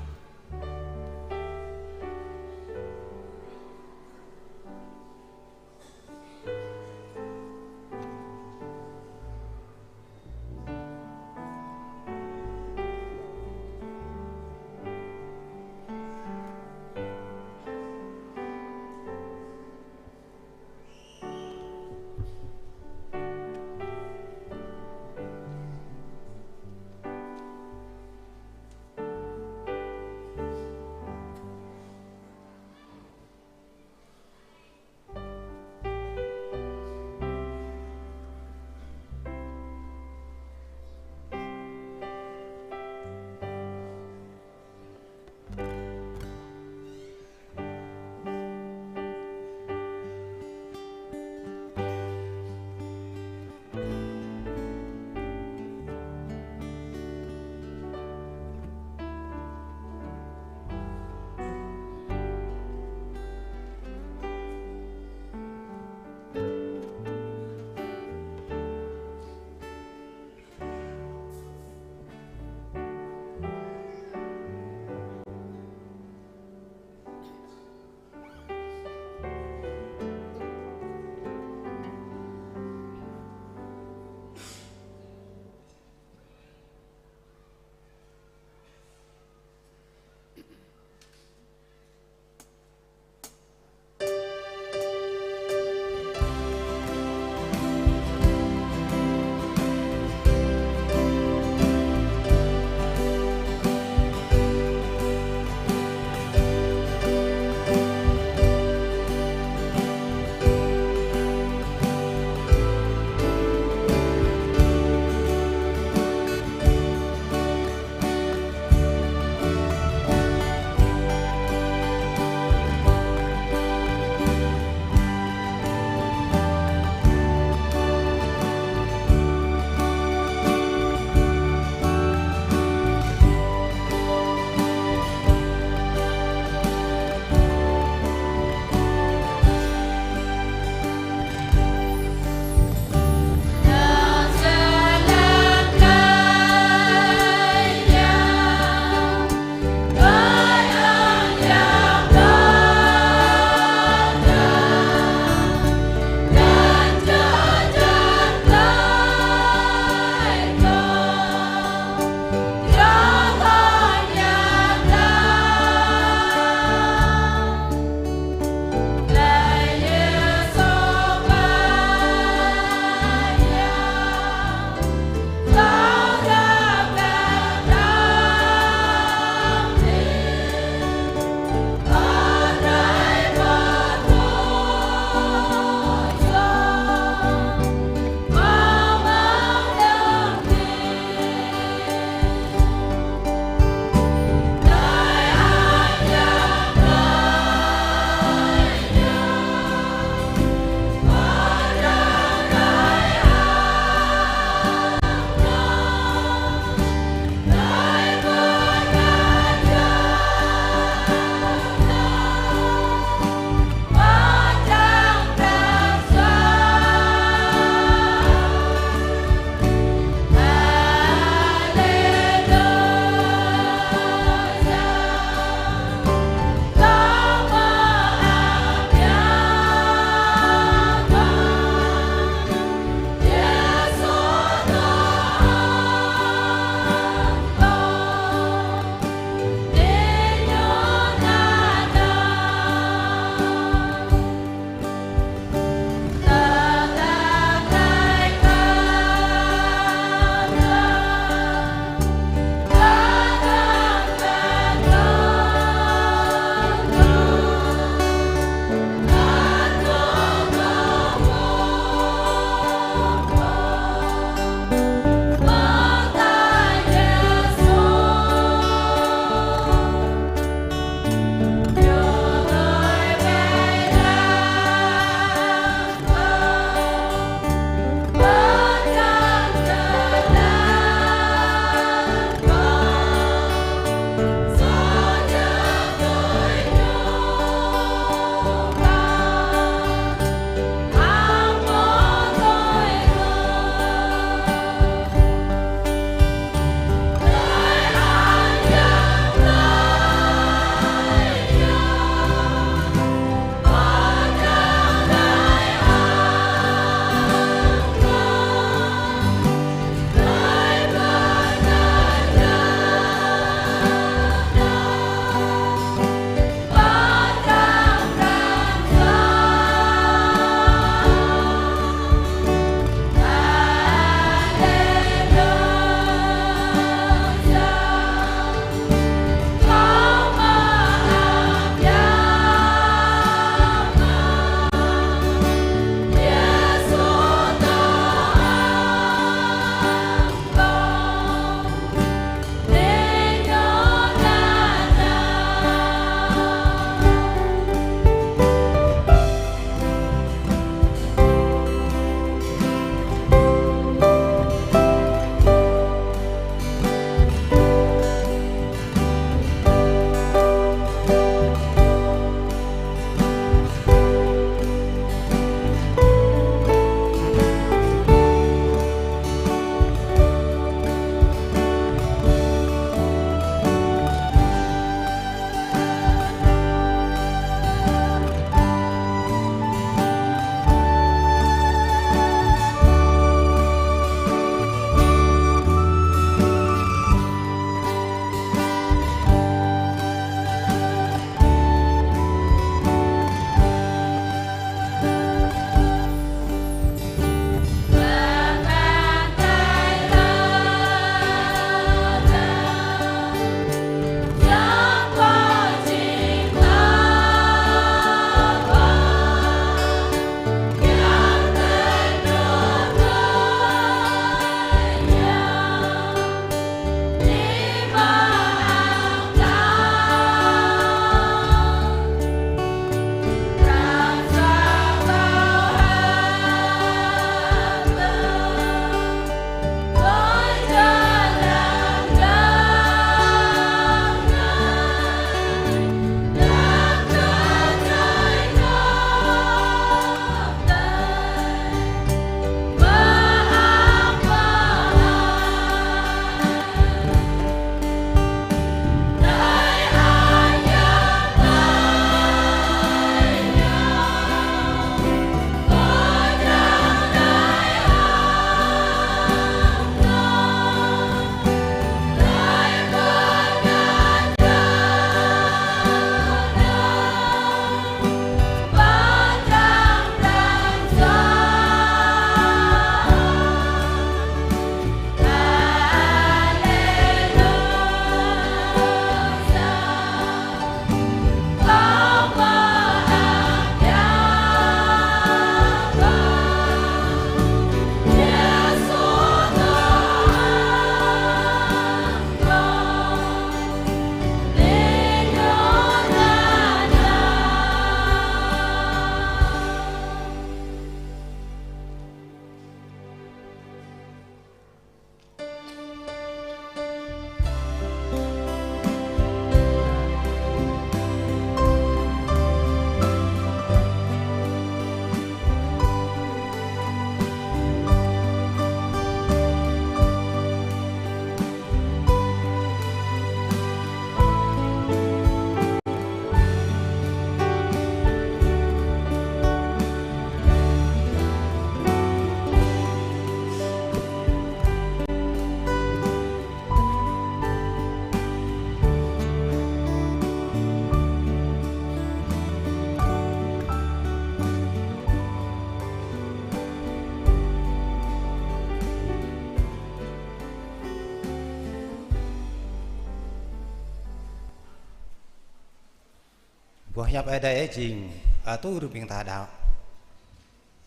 Boh hiăp Ơi Adai jing, a, tui rơ̆ ƀing ta đaŏ.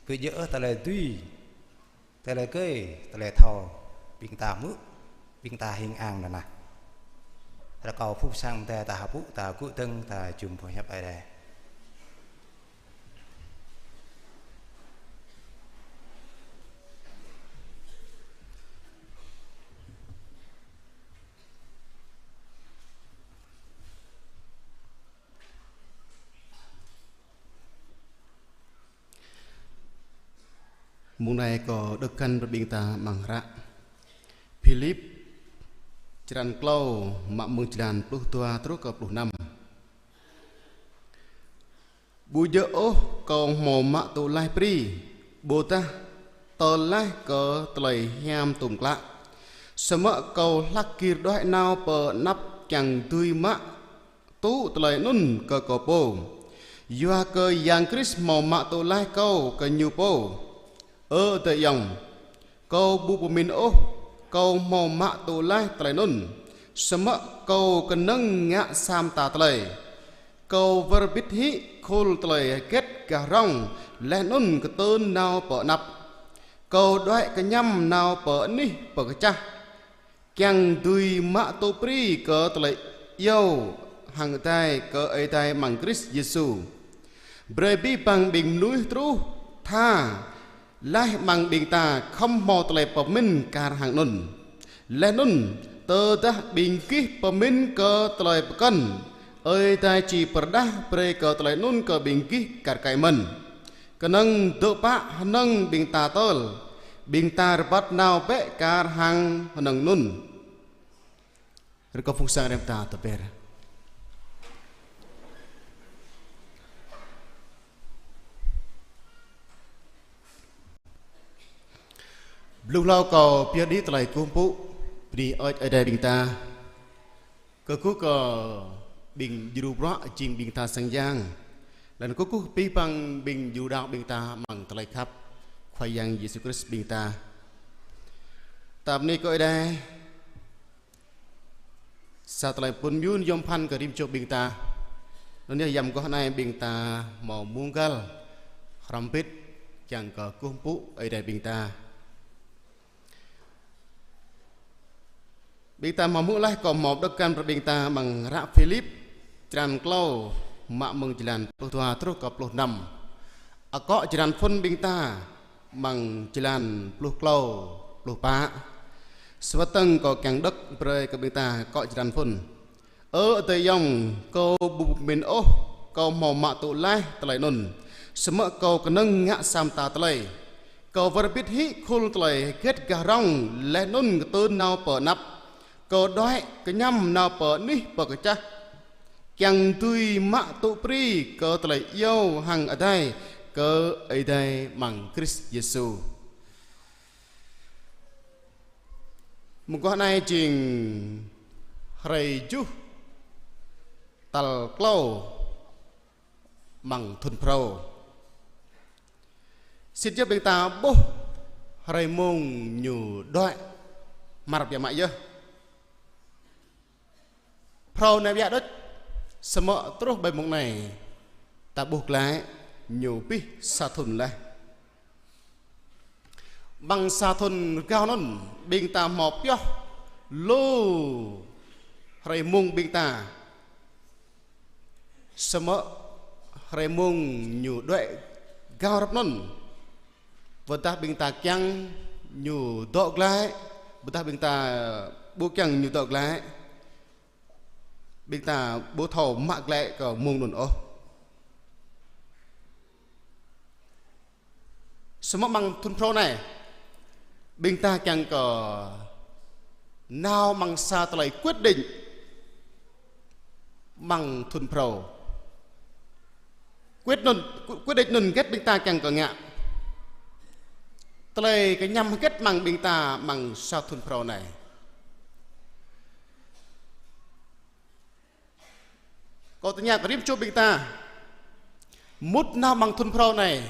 Kơ djơ̆ tơlơi dưi, tơlơi kơi, tơlơi thâo, ƀing ta hmư̆, ƀing ta hing ang nanao. Rơkâo phung sang ta, ta hơpŭ, ta gŭ dơ̆ng, ta jum boh hiăp Ơi Adai. Mông anai kâo đŏk kăn brơi ƀing ta amăng hră Philip, črăn klâo, mă mơ̆ng jơlan pluh dua truh kơ pluh năm. Ƀu djơ̆ ôh kâo hmâo mă tŭ laih prĭ, ƀôdah tơl laih kơ tơlơi hiam tôm klă. Samơ̆ kâo hlak gir đuaĭ nao pơ anăp kiăng dưi mă tŭ tơlơi anŭn kơ kâo pô. Yua kơ Yang Krist hmâo mă tŭ laih kâo kơ Ñu pô. Ơ adơi ayŏng, kâo ƀu pơmĭn ôh kâo hmâo mă tŭ laih tơlơi anŭn, samơ̆ kâo kơnơ̆ng ngă sa mơta tơlơi. Kâo wơr bĭt hĭ khul tơlơi hơget gah rŏng laih anŭn kơtưn nao pơ anăp. Kâo đuaĭ kơñăm nao pơ anih pơkơčah, kiăng dưi mă tŭ prĭ kơ tơlơi iâu hăng adai kơ Ơi Adai amăng Krist Yêsu. Brơi abih bang ƀing mơnuih truh tha laih amăng ƀing ta khŏm hmâo tơlơi pơmĭn kar hăng anŭn. Laih anŭn, tơdah ƀing gih pơmĭn kơ tơlơi pơkŏn, Ơi Adai či pơrơđah brơi kơ tơlơi anŭn kơ ƀing gih kar kaĭ mơ̆n. Kơnơ̆ng dŏ pă hơnơ̆ng ƀing ta tơl, ƀing ta rơbat nao bĕ kar hăng hơnơ̆ng anŭn. Rơkâo phung sang rem ta tơber. Blung hlâo kâo pơyơr đĭ tơlơi kơkuh pơpŭ, bơni hơơč Ơi Adai ƀing ta. Kơkuh kơ ƀing djru bruă jing ƀing ta sang yang. Laih anŭn kơkuh abih bang ƀing djru đaŏ ƀing ta amăng tơlơi khăp Khua Yang Yêsu Krist ƀing ta. Ta bơni kơ Ơi Adai. Sa tơlơi pŭn mơyun yom pơphan kơ rĭm čô ƀing ta. Anŭn yơh yăm mơguah anai ƀing ta hmâo mông găl hrŏm hơbĭt kiăng kơ kơkuh pơpŭ Ơi Adai ƀing ta. Ƀing ta hmâo hmư̆ laih kâo hmâo đŏk kăn brơi ƀing ta amăng hră Philip, črăn klâo, mă mơ̆ng jơlan pluh dua truh kơ pluh năm. Akŏ jơlan phŭn ƀing ta amăng jơlan pluh klâo, pluh pă. Sơwơ̆t dơ̆ng kâo kiăng đŏk brơi kơ ƀing ta akŏ jơlan phŭn. Ơ adơi ayŏng, kâo ƀu pơmĭn ôh kâo hmâo mă tŭ laih tơlơi anŭn. Samơ̆ kâo kơnơ̆ng ngă sa mơta tơlơi. Kâo wơr bĭt hĭ khul tơlơi hơget gah rŏng laih anŭn kơtưn nao pơ anăp. Kâo đuaĭ kơñăm nao pơ anih pơkơčah, kiăng dưi mă tŭ prĭ kơ tơlơi iâu hăng adai kơ Ơi Adai amăng Krist Yêsu. Mơguah anai jing hrơi tơjuh tal klâo amăng thŭn phrâo. Sĭt yơh ƀing ta ƀuh hrơi mông ñu đuaĭ, hmar biă mă yơh. Phrâo anai biă đôč, samơ̆ truh ƀơi mông anai, ta ƀuh glaĭ ñu abih sa thŭn laih. Amăng sa thŭn rơgao anŭn, ƀing ta hmâo pioh lu hrơi mông ƀing ta. Samơ̆ hrơi mông ñu đuaĭ gao rơ̆p anŭn. Ƀôdah ƀing ta kiăng ñu dŏ glaĭ, ƀôdah ƀing ta ƀu kiăng ñu dŏ glaĭ. Ƀing ta ƀu thâo mă glaĭ kơ mông anŭn ôh. Samơ̆ amăng thŭn phrâo anai, ƀing ta kiăng kơ nao amăng sa tơlơi quyết định amăng thŭn phrâo. Quyết anŭn, quyết định anŭn hơget ƀing ta kiăng kơ ngă. Tơlơi kơñăm hơget amăng ƀing ta amăng sa thŭn phrâo anai. Kâo tơña kơ rĭm čô ƀing ta. Mŭt nao amăng thŭn phrâo anai,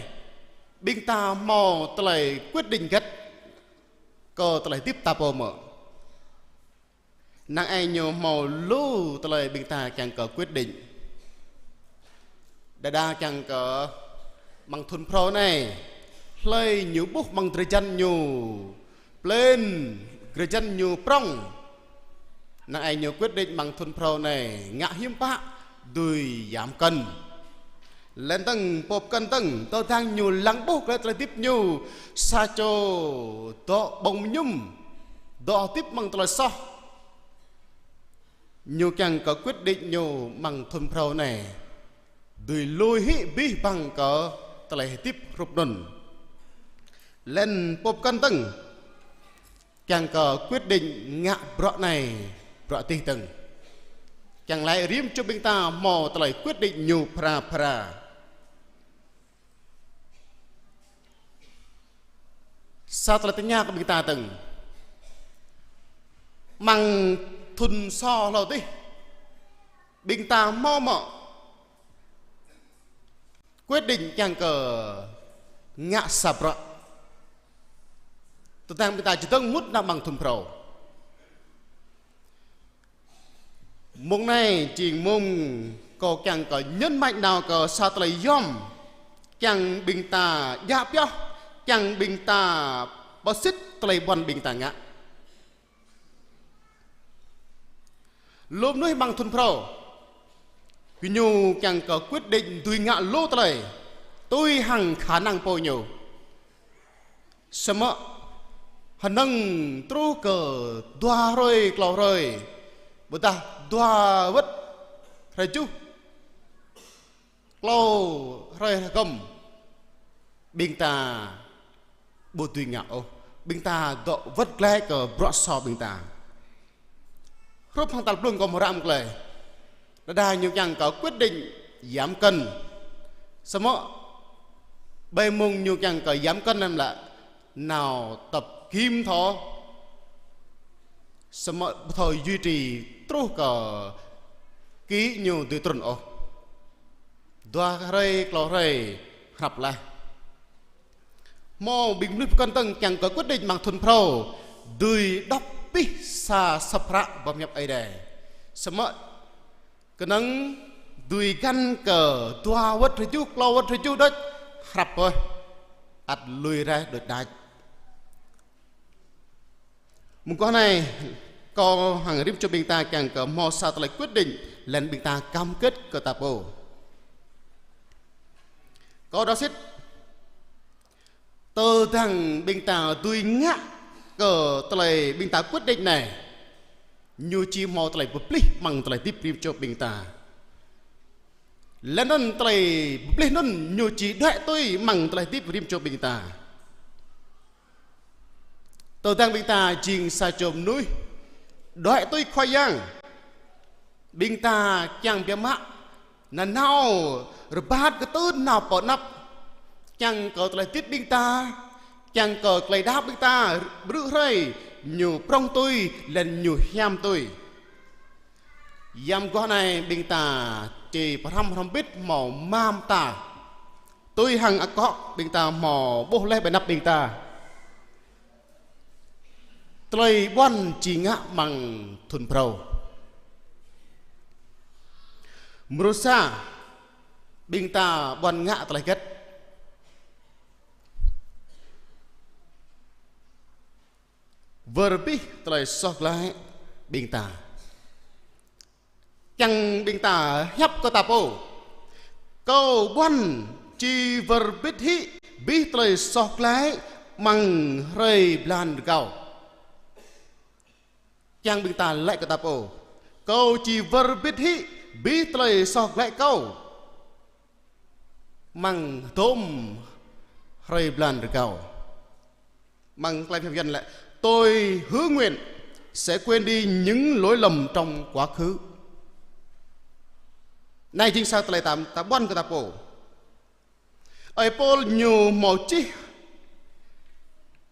ƀing ta hmâo tơlơi quyết định hơget kơ tơlơi hơdip ta pô mơ̆. Năng ai ñu hmâo lu tơlơi ƀing ta kiăng kơ quyết định. Đơđa kiăng kơ amăng thun phrâo anai, hlơi ñu ƀuh amăng drơi jăn ñu plên, drơi jăn ñu prŏng. Năng ai ñu quyết định amăng thun phrâo anai ngă hiư̆m pă dưi yam kơ̆n. Lĕ tơ̆ng, pô pơkŏn tơ̆ng, tơdang ñu lăng ƀuh glaĭ tơlơi hơdip ñu sa čô dŏ ƀơ̆ng mơñum, dŏ hơdip amăng tơlơi soh. Ñu kiăng kơ quyết định ñu amăng thun phrâo anai dưi lui hĭ abih bang kơ tơlơi hơdip hrup anŭn. Lĕ pô pơkŏn tơ̆ng kiăng kơ quyết định ngă bruă anai, bruă adih tơ̆ng. Kiăng laĭ rĭm čô ƀing ta hmâo tơlơi quyết định ñu phara phara. Sa tơlơi tơña kơ ƀing ta tơ̆ng. Amăng thun sô hlâo adih, ƀing ta hmâo mơ̆ quyết định kiăng kơ ngă sa bruă tơdang ƀing ta čơdơ̆ng mŭt nao amăng thun phrâo? Mông anai jing mông kâo kiăng kơ nhấn mạnh nao kơ sa tơlơi yom, kiăng ƀing ta djă pioh, kiăng ƀing ta pơsĭt tơlơi ƀuăn ƀing ta ngă. Lu mơnuih amăng thun phrâo, gơñu kiăng kơ quyết định dưi ngă lu tơlơi tui hăng khả năng pô ñu. Samơ̆ hơnơ̆ng truh kơ dua hrơi, klâo hrơi, ƀôdah dua wơ̆t hrơi tơjuh, klâo hrơi hơgŏm, ƀing ta ƀu dưi ngă ôh, ƀing ta dŏ wơ̆t glaĭ kơ bruă soh ƀing ta. Hrup hăng tal blung kâo hmâo ră mơ̆ng tơlơi. Đơđa ñu kiăng kơ quyết định yam kơ̆n. Samơ̆ ƀơi mông ñu kiăng kơ yam kơ̆n anŭn lĕ nao tập gym thôi. Samơ̆ ƀu thâo duy trì truh kơ ký ñu dưi trŭn ôh. Dua hrơi, klâo hrơi, hrăp laih. Hmâo ƀing mơnuih pơkŏn tơ̆ng kiăng kơ quyết định amăng thun phrâo dưi đŏk abih sa sŏp hră boh pơhiăp Ơi Adai. Samơ̆ kơnơ̆ng dưi găn kơ dua wơ̆t hrơi tơjuh, klâo wơ̆t hrơi tơjuh đôč, hrăp ôh, ăt lui raih đôč đač. Mơguah anai, kâo hăng rĭm čô ƀing ta kiăng kơ hmâo sa tơlơi quyết định, lĕ ƀing ta cam kết kơ ta pô. Kâo đaŏ sĭt, tơdang ƀing ta dưi ngă kơ tơlơi ƀing ta quyết định anai, ñu či hmâo tơlơi pơplih amăng tơlơi hơdip rĭm čô ƀing ta. Lĕ anŭn tơlơi pơplih anŭn ñu či đuaĭ tui amăng tơlơi hơdip rĭm čô ƀing ta. Tơdang ƀing ta jing sa čô mơnuih đuaĭ tui Khua Yang, ƀing ta kiăng biă mă nanao rơbat kơtưn nao pơ anăp, kiăng kơ tơlơi hơdip ƀing ta, kiăng kơ tơlơi đaŏ ƀing ta, ƀrư̆ hrơi ñu prŏng tui, lĕ ñu hiam tui. Yam mơguah anai ƀing ta či pơhrăm hrŏm hơbĭt hmâo mơta. Tui hăng akŏ ƀing ta hmâo ƀuh laih ƀơi anăp ƀing ta. Tơlơi ƀuăn či ngă amăng thun phrâo. Mrô sa, ƀing ta ƀuăn ngă tơlơi hơget? Wơr bĭt tơlơi soh glaĭ ƀing ta. Kiăng ƀing ta hiăp kơ ta pô. Kâo ƀuăn či wơr bĭt hĭ abih tơlơi soh glaĭ amăng hrơi blan rơgao. Kiăng ƀing ta laĭ kơ ta pô. Kâo či wơr bĭt hĭ abih tơlơi soh glaĭ kâo amăng hơdôm hrơi blan rơgao. Amăng tơlơi pơhiăp Yuan lĕ, tôi hứa nguyện sẽ quên đi những lỗi lầm trong quá khứ. Anai jing sa tơlơi ta, ta ƀuăn kơ ta pô. Ơi Pôl ñu hmâo čih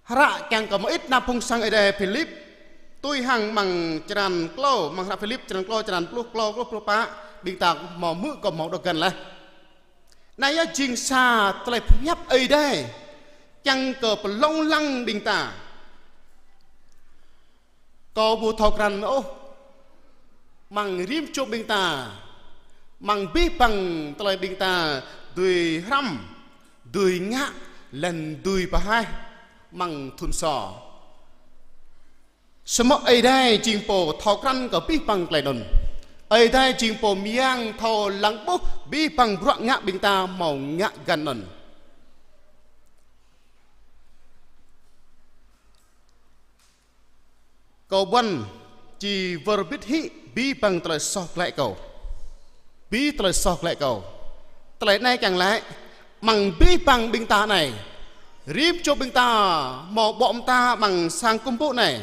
hră kiăng kơ mơit anăp phung sang Ơi Adai Philip, tui hăng amăng črăn klâo, amăng hră Philip črăn klâo, črăn pluh klâo, pluh, pluh pă, ƀing ta hmâo hmư̆ kơ hmâo đŏk găn laih. Anai yơh jing sa tơlơi pơhiăp Ơi Adai kiăng kơ pơlông lăng ƀing ta. Kâo ƀu thâo krăn ôh, amăng rĭm čô ƀing ta, Amăng abih bang tơlơi ƀing ta dưi hrăm, dưi ngă, laih anŭn dưi pơhaih amăng thŭn sô. Samơ̆ Ơi Adai jing pô thâo krăn kơ abih bang tơlơi anŭn. Ơi Adai jing pô mơyang thâo lăng ƀuh abih bang bruă ngă ƀing ta hmâo ngă găn anŭn. Kâo ƀuăn či wơr bĭt hĭ abih bang tơlơi soh glaĭ kâo. Abih tơlơi soh glaĭ kâo. Tơlơi anai kiăng laĭ, amăng abih bang ƀing ta anai, rĭm čô ƀing ta hmâo ƀô̆ mơta amăng sang kơkuh pơpŭ anai,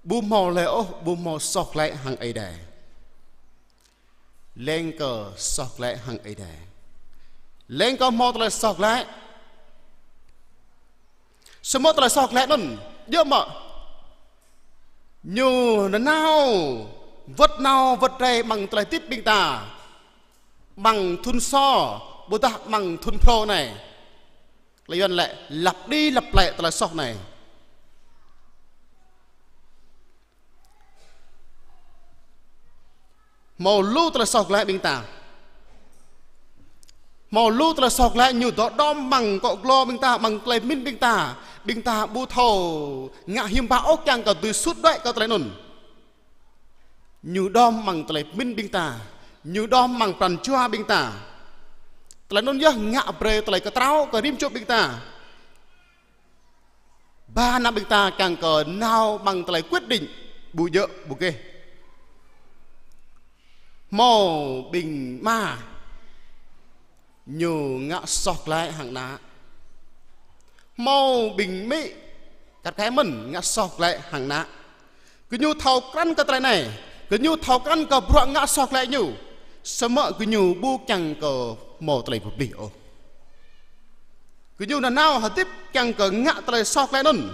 ƀu hmâo laih ôh, ƀu hmâo soh glaĭ hăng Ơi Adai. Leng kơ soh glaĭ hăng Ơi Adai. Leng kơ hmâo tơlơi soh glaĭ. Samơ̆ tơlơi soh glaĭ anŭn, djơ̆ mơ̆ ñu nanao, wơ̆t nao, wơ̆t rai amăng tơlơi hơdip ƀing ta, amăng thŭn sô, ƀôdah amăng thŭn phrâo anai. Tơlơi Yuan laĭ, lặp đi lặp lại tơlơi soh anai. Hmâo lu tơlơi soh glaĭ ƀing ta. Hmâo lu tơlơi soh glaĭ ñu dŏ đom amăng akŏ glô ƀing ta, amăng tơlơi pơmĭn ƀing ta. Ƀing ta ƀu thâo ngă hiư̆m pă ôh kiăng kơ dưi sut đuaĭ kơ tơlơi anŭn. Ñu đom amăng tơlơi pơmĭn ƀing ta. Ñu đom amăng pran jua ƀing ta. Tơlơi anŭn yơh ngă brơi tơlơi kơtrâo kơ rĭm čô ƀing ta. Ba năm ƀing ta kiăng kơ nao amăng tơlơi quyết định ƀu djơ̆ ƀu gêh. Hmâo ƀing ama ñu ngă soh glaĭ hăng ană. Hmâo ƀing amĭ kăt kaĭ mơ̆n ngă soh glaĭ hăng ană. Gơñu thâo krăn kơ tơlơi anai, gơñu thâo krăn kơ bruă ngă soh glaĭ ñu. Samơ̆ gơñu ƀu kiăng kơ hmâo tơlơi pơplih ôh. Gơñu nanao hơdip kiăng kơ ngă tơlơi soh glaĭ anŭn.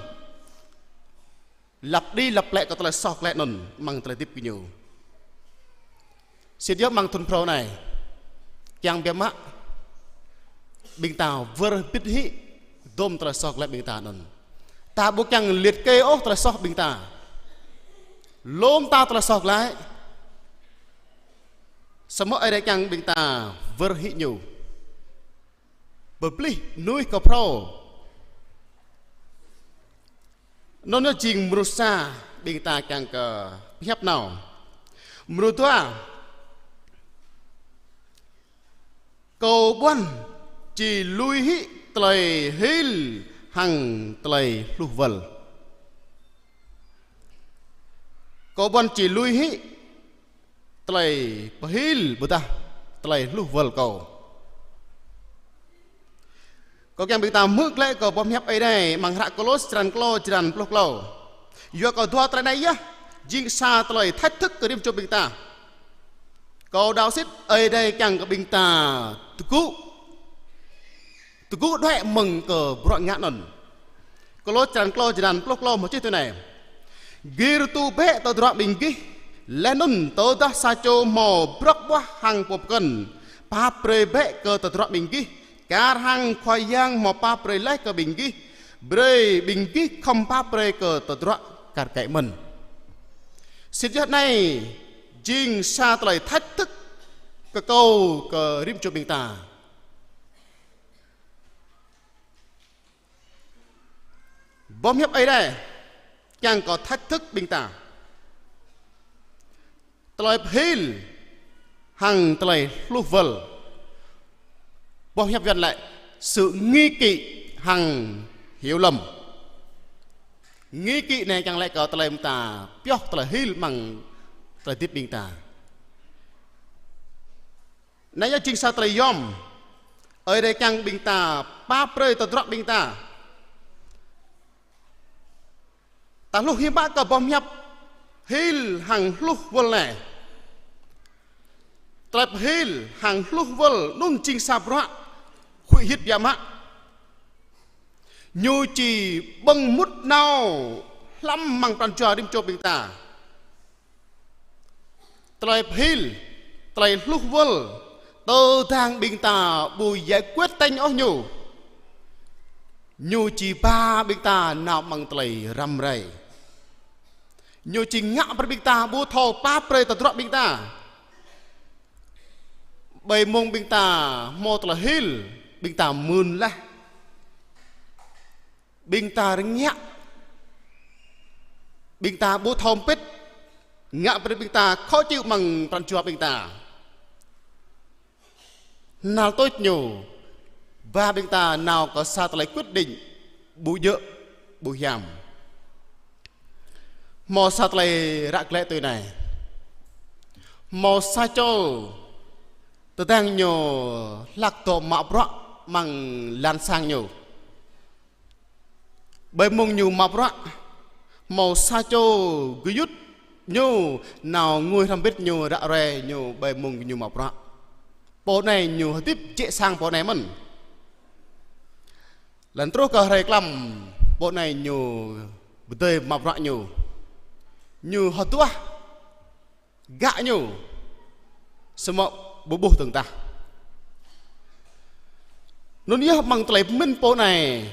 Lặp đi lặp lại kơ tơlơi soh glaĭ anŭn amăng tơlơi hơdip gơñu. Sĭt yơh amăng thŭn phrâo anai, kiăng biă mă ƀing ta wơr bĭt hĭ dôm tơlơi soh glaĭ ƀing ta anŭn. Ta ƀu kiăng liệt kê ôh tơlơi soh ƀing ta. Lŏm ta tơlơi soh glaĭ. Samơ̆ Ơi Adai kiăng ƀing ta wơr hĭ ñu. Pơplih mơnuih kơ phrâo. Anŭn yơh jing mrô sa ƀing ta kiăng kơ pơhiăp nao. Mrô dua, kâo ƀuăn či lui hĭ tơlơi hil hăng tơlơi hluh wơl. Kâo ƀuăn či lui hĭ tơlơi pơhil ƀôdah tơlơi hluh wơl kâo. Kâo kiăng ƀing ta hmư̆ glaĭ kơ boh hiăp Ơi Adai amăng hră Kôlôs črăn klâo, črăn pluh klâo. Yua kơ dua tơlơi anai yơh jing sa tơlơi thách thức kơ rĭm čô ƀing ta. Kâo đaŏ sĭt Ơi Adai kiăng kơ ƀing ta tơgŭ, tơgŭ đuaĭ mơ̆ng kơ bruă ngă anŭn. Kôlôs črăn klâo, črăn pluh klâo hmâo čih tui anai: Gir tŭ bĕ tơdruă ƀing gih, laih anŭn tơdah sa čô hmâo brŏk ƀuah hăng pô pơkŏn, pap brơi bĕ kơ tơdruă ƀing gih, kar hăng Khua Yang hmâo pap brơi laih kơ ƀing gih, brơi ƀing gih khŏm pap brơi kơ tơdruă kar kaĭ mơ̆n. Sĭt yơh anai jing sa tơlơi thách thức kơ kâo kơ rĭm čô ƀing ta. Boh hiăp Ơi Adai kiăng kơ thách thức ƀing ta. Tơlơi pơhil hăng tơlơi hluh wơl. Boh hiăp Yuan laĭ sự nghi kỵ hăng hiểu lầm. Nghi kỵ anai kiăng laĭ kơ tơlơi ƀing ta pioh tơlơi hil amăng tơlơi hơdip ƀing ta. Anai yơh jing sa tơlơi yom. Ơi Adai kiăng ƀing ta pap brơi tơdruă ƀing ta. Ta hluh hiư̆m pă kơ boh hiăp hil hăng hluh wơl anai. Tơlơi pơhil hăng hluh wơl anŭn jing sa bruă huĭ hyưt biă mă. Ñu či ƀơ̆ng mŭt nao hlăm amăng pran jua rĭm čô ƀing ta. Tơlơi pơhil, tơlơi hluh wơl, tơdang ƀing ta ƀu giải quyết tĕnh ôh ñu, ñu či ba ƀing ta nao amăng tơlơi răm rai. Ñu či ngă brơi ƀing ta ƀu thâo pap brơi tơdruă ƀing ta. Ƀơi mông ƀing ta hmâo tơlơi hil, ƀing ta mưn laih. Ƀing ta rơngiă. Ƀing ta ƀu thâo pĭt. Ngă brơi ƀing ta khó chịu amăng pran jua ƀing ta. Hnal tuč ñu ba ƀing ta nao kơ sa tơlơi quyết định ƀu djơ̆, ƀu hiam. Hmâo sa tơlơi ră glaĭ tui anai. Hmâo sa čô tơdang ñu hlak dŏ mă bruă amăng lan sang ñu. Ƀơi mông ñu mă bruă, hmâo sa čô gơyut ñu nao ngui hrŏm hơbĭt ñu ră ruai ñu ƀơi mông ñu mă bruă. Pô anai ñu hơdip jĕ sang pô anai mơ̆n. Lăng truh kơ hrơi klăm, pô anai ñu pơdơi mă bruă ñu. Ñu hơduah gă ñu, samơ̆ ƀu ƀuh dơ̆ng tah. Anŭn yơh amăng tơlơi pơmĭn pô anai,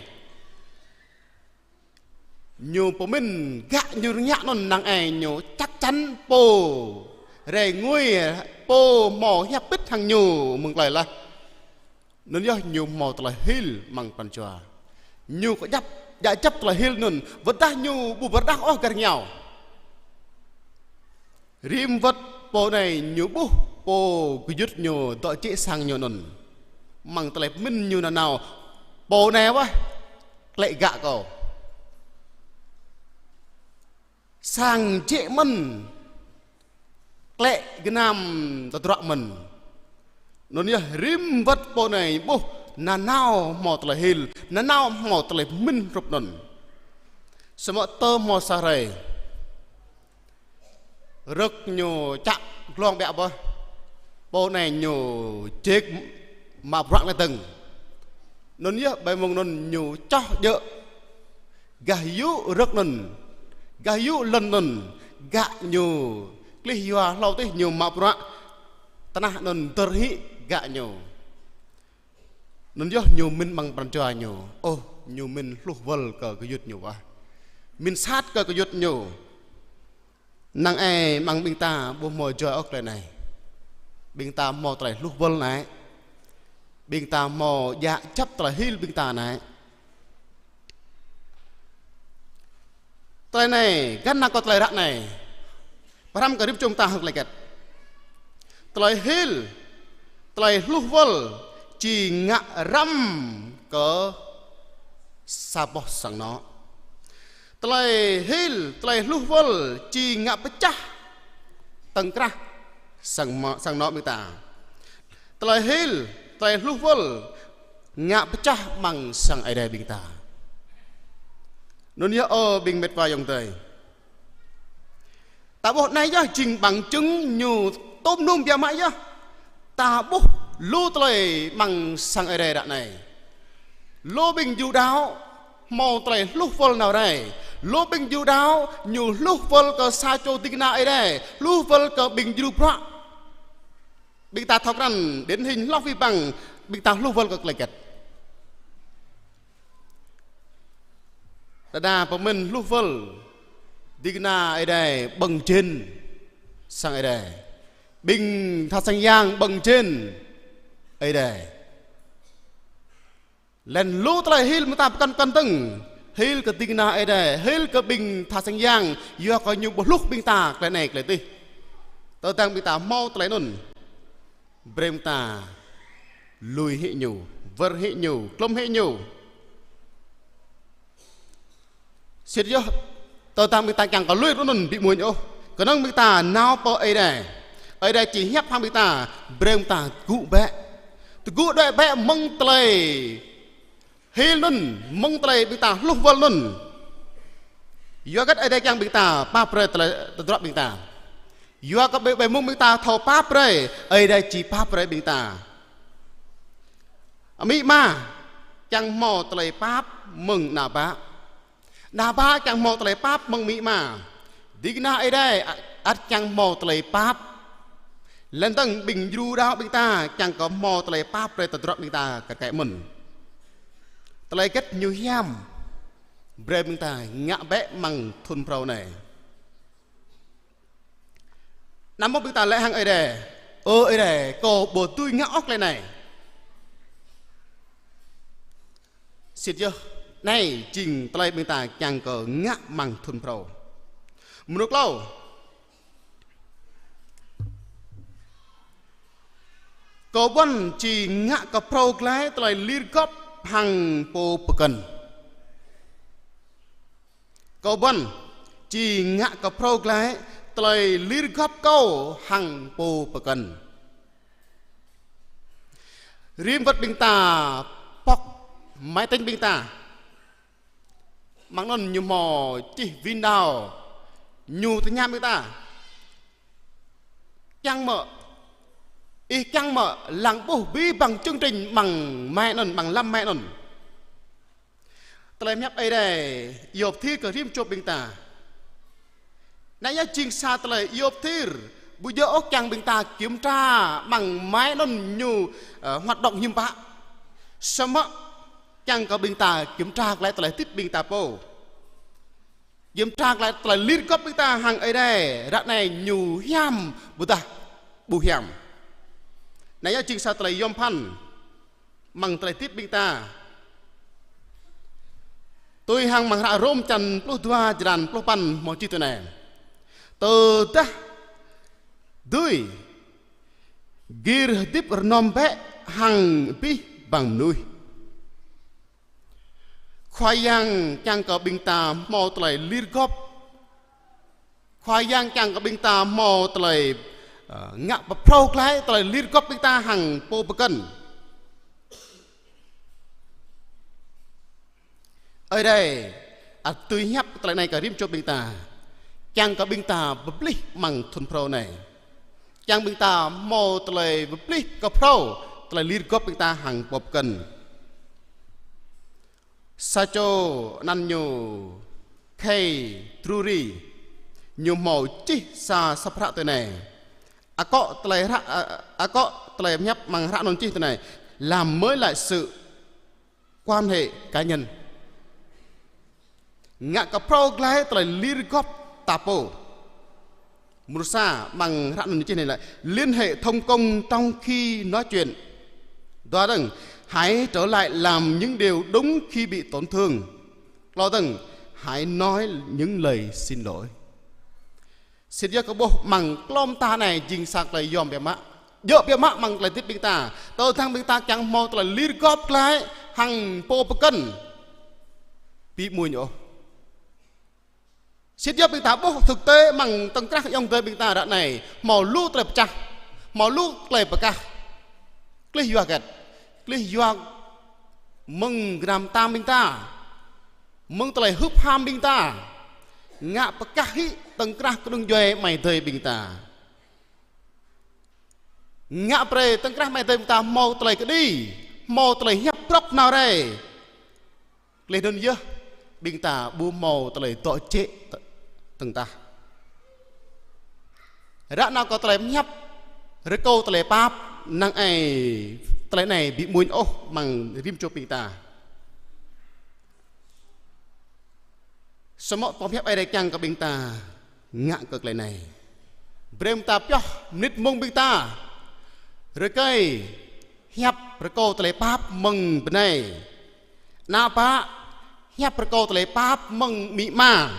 ñu pơmĭn gă ñu rơngiă anŭn năng ai ñu chắc chắn pô rai ngui, pô hmâo hiăp pĭt hăng ñu mơ̆ng tơlơi laih. Anŭn yơh ñu hmâo tơlơi hil amăng pran jua. Ñu kơjăp, djă djăp tơlơi hil anŭn, wơ̆t dah ñu ƀu pơrơđah ôh gah rơngiao. Rĭm wơ̆t pô anai ñu ƀuh pô gơyut ñu dŏ jĕ sang ñu anŭn. Amăng tơlơi pơmĭn ñu nanao, pô anai wơ̆t, klĕ gă kâo. Sang jĕ mơ̆n, klĕ gơnam tơdruă mơ̆n. Anŭn yơh rĭm wơ̆t pô anai ƀuh nanao hmâo tơlơi hil, nanao hmâo tơlơi pơmĭn hrup anŭn. Samơ̆ tơ hmâo sa hrơi, rơ̆k ñu čă glông ƀiă bơh. Pô anai ñu jĕk mă bruă lĕ dơ̆ng. Anŭn yơh ƀơi mông anŭn ñu čoh djơ̆ gah yŭ rơ̆k anŭn, gah yŭ lŏn anŭn, gă ñu. Klih yua hlâo tih ñu mă bruă, tơnah anŭn dơr hĭ gă ñu. Anŭn yơh ñu mĭn amăng pran jua ñu. Ôh, ñu mĭn hluh wơl kơ gơyut ñu wơ̆t. Mĭn sat kơ gơyut ñu. Năng ai amăng ƀing ta ƀu hmâo joi ôh tơlơi anai. Ƀing ta hmâo tơlơi hluh wơl anai. Ƀing ta hmâo djă djăp tơlơi hil ƀing ta anai. Tơlơi anai, găn nao kơ tơlơi ră anai. Pơhrăm kơ rĭm čô ta hơ̆k lĕ kĕt. Tơlơi hil, tơlơi hluh wơl, či ngă răm kơ sa boh sang anŏ. Tơlơi hil, tơlơi hluh wơl, či ngă pơčah tơ̆ng krah sang mă-, sang anŏ ƀing ta. Tơlơi hil, tơlơi hluh wơl, ngă pơčah amăng sang Ơi Adai ƀing ta. Anŭn yơh ơ ƀing mĕt wa ayŏng adơi. Ta ƀuh anai yơh jing bằng chứng ñu tôm nôm biă mă yơh. Ta ƀuh lu tơlơi amăng sang Ơi Adai ră anai. Lu ƀing Jru đaŏ hmâo tơlơi hluh wơl nao rai. Lu ƀing Jru đaŏ ñu hluh wơl kơ sa čô ding kơna Ơi Adai, hluh wơl kơ ƀing Jru bruă. Ƀing ta thâo krăn điển hình hloh abih bang, ƀing ta hluh wơl kơ tơlơi hơget. Đơđa pơmĭn hluh wơl, ding kơna Ơi Adai ƀơ̆ng jên sang Ơi Adai. Ƀing tha sang yang ƀơ̆ng jên Ơi Adai. Lĕ lu tơlơi hil mơ̆ng ta pơkŏn pơkŏn dơ̆ng, hil kơ ding kơna Ơi Adai, hil kơ ƀing tha sang yang, yua kơ ñu ƀu hluh ƀing ta tơlơi anai tơlơi adih. Tơdang ƀing ta hmâo tơlơi anŭn, brơi ƀing ta lui hĭ ñu, wơr hĭ ñu, klŭm hĭ ñu. Sĭt yơh, tơdang ƀing ta kiăng kơ lui tui anŭn ƀu mơ̆n ôh. Kơnơ̆ng ƀing ta nao pơ Ơi Adai, Ơi Adai či hiăp hăng ƀing ta, brơi ƀing ta tơgŭ bĕ. Tơgŭ đuaĭ bĕ mơ̆ng tơlơi hil anŭn, mơ̆ng tơlơi ƀing ta hluh wơl anŭn. Yua hơget Ơi Adai kiăng ƀing ta pap brơi tơlơi tơdruă ƀing ta? Yua kơ ƀơi, ƀơi mông ƀing ta thâo pap brơi, Ơi Adai či pap brơi ƀing ta. Amĭ ama kiăng hmâo tơlơi pap mơ̆ng ană bă. Ană bă kiăng hmâo tơlơi pap mơ̆ng amĭ ama. Ding kơna Ơi Adai ăt kiăng hmâo tơlơi pap. Lĕ dơ̆ng ƀing Jru đaŏ ƀing ta kiăng kơ hmâo tơlơi pap brơi tơdruă ƀing ta kơ kĕ mơ̆n. Tơlơi hơget ñu hiam, brơi ƀing ta ngă bĕ amăng thŭn phrâo anai. Anăm mơ̆ ƀing ta laĭ hăng Ơi Adai, Ơ Ơi Adai, kâo ƀu dưi ngă ôh tơlơi anai. Sĭt yơh, anai jing tơlơi ƀing ta kiăng kơ ngă amăng thŭn phrâo. Mơnuih klâo. Kâo ƀuăn či ngă kơ phrâo glaĭ tơlơi lir gŏp hăng pô pơkŏn. Kâo ƀuăn či ngă kơ phrâo glaĭ tơlơi lir gŏp kâo hăng pô pơkŏn. Rĭm wơ̆t ƀing ta pŏk máy tính ƀing ta. Amăng anŭn ñu hmâo čih Windows, ñu tơña ƀing ta: Kiăng mơ̆, ih kiăng mơ̆ lăng ƀuh abih bang chương trình amăng máy anŭn, amăng lăm máy anŭn? Tơlơi pơhiăp Ơi Adai iâu pơthir kơ rĭm čô ƀing ta. Anai yơh jing sa tơlơi iâu pơthir, ƀu djơ̆ ôh kiăng ƀing ta kiểm tra amăng máy anŭn ñu, ơ, hoạt động hiam pă. Samơ̆ kiăng kơ ƀing ta kiểm tra glaĭ tơlơi hơdip ƀing ta pô. Kiểm tra glaĭ tơlơi lir gŏp ƀing ta hăng Ơi Adai, ră anai ñu hiam ƀôdah ƀu hiam. Anai yơh jing sa tơlơi yom phăn amăng tơlơi hơdip ƀing ta. Tui hăng amăng hră Rôm čăn pluh dua, jơlan pluh păn hmâo čih tui anai: Tơdah dưi, gir hơdip rơnŏm bĕ hăng abih bang mơnuih. Khua Yang kiăng kơ ƀing ta hmâo tơlơi lir gŏp. Khua Yang kiăng kơ ƀing ta hmâo tơlơi, ơ, ngă pơphrâo glaĭ tơlơi lir gŏp ƀing ta hăng pô pơkŏn. Ơi Adai ăt dưi pơhiăp tơlơi anai kơ rĭm čô ƀing ta, kiăng kơ ƀing ta pơplih amăng thŭn phrâo anai. Kiăng ƀing ta hmâo tơlơi pơplih kơ phrâo tơlơi lir gŏp ƀing ta hăng pô pơkŏn. Sa čô anăn ñu Kay Drury, ñu hmâo čih sa sŏp hră tui anai. Akŏ tơlơi hră, a-, akŏ tơlơi pơhiăp amăng hră anŭn čih tui anai: Làm mới lại sự quan hệ cá nhân. Ngă kơ phrâo glaĭ tơlơi lir gŏp ta pô. Mrô sa amăng hră anŭn čih anai lĕ: Liên hệ thông công trong khi nói chuyện. Dua dơ̆ng: Hãy trở lại làm những điều đúng khi bị tổn thương. Klâo dơ̆ng: Hãy nói những lời xin lỗi. Sĭt yơh kâo ƀuh amăng klŏm ta anai jing sa tơlơi yom biă mă. Djơ̆ biă mă amăng tơlơi hơdip ƀing ta. Tơdang ƀing ta kiăng hmâo tơlơi lir gŏp glaĭ hăng pô pơkŏn, ƀu mơ̆n ôh. Sĭt yơh ƀing ta ƀuh thực tế amăng tŏng krah ayŏng adơi ƀing ta ră anai, hmâo lu tơlơi pơčah, hmâo lu tơlơi pơkah. Klih yua hơget? Klih yua mơ̆ng gơnam tam ƀing ta, mơ̆ng tơlơi hưp ham ƀing ta, ngă pơkah hĭ tŏng krah kơnung djuai amai adơi ƀing ta. Ngă brơi tŏng krah amai adơi ƀing ta hmâo tơlơi kơđi, hmâo tơlơi hiăp brŏk nao rai. Klih anŭn yơh, ƀing ta ƀu hmâo tơlơi dŏ jĕ t-, tơ̆ng tah. Ră nao kơ tơlơi pơhiăp rơkâo tơlơi pap, năng ai tơlơi anai ƀu mơ̆n ôh amăng rĭm čô ƀing ta. Samơ̆ pơhiăp Ơi Adai kiăng kơ ƀing ta ngă kơ tơlơi anai. Brơi ƀing ta pioh mơnit mông ƀing ta rơkơi hiăp rơkâo tơlơi pap mơ̆ng bơnai. Ană bă hiăp rơkâo tơlơi pap mơ̆ng amĭ ama.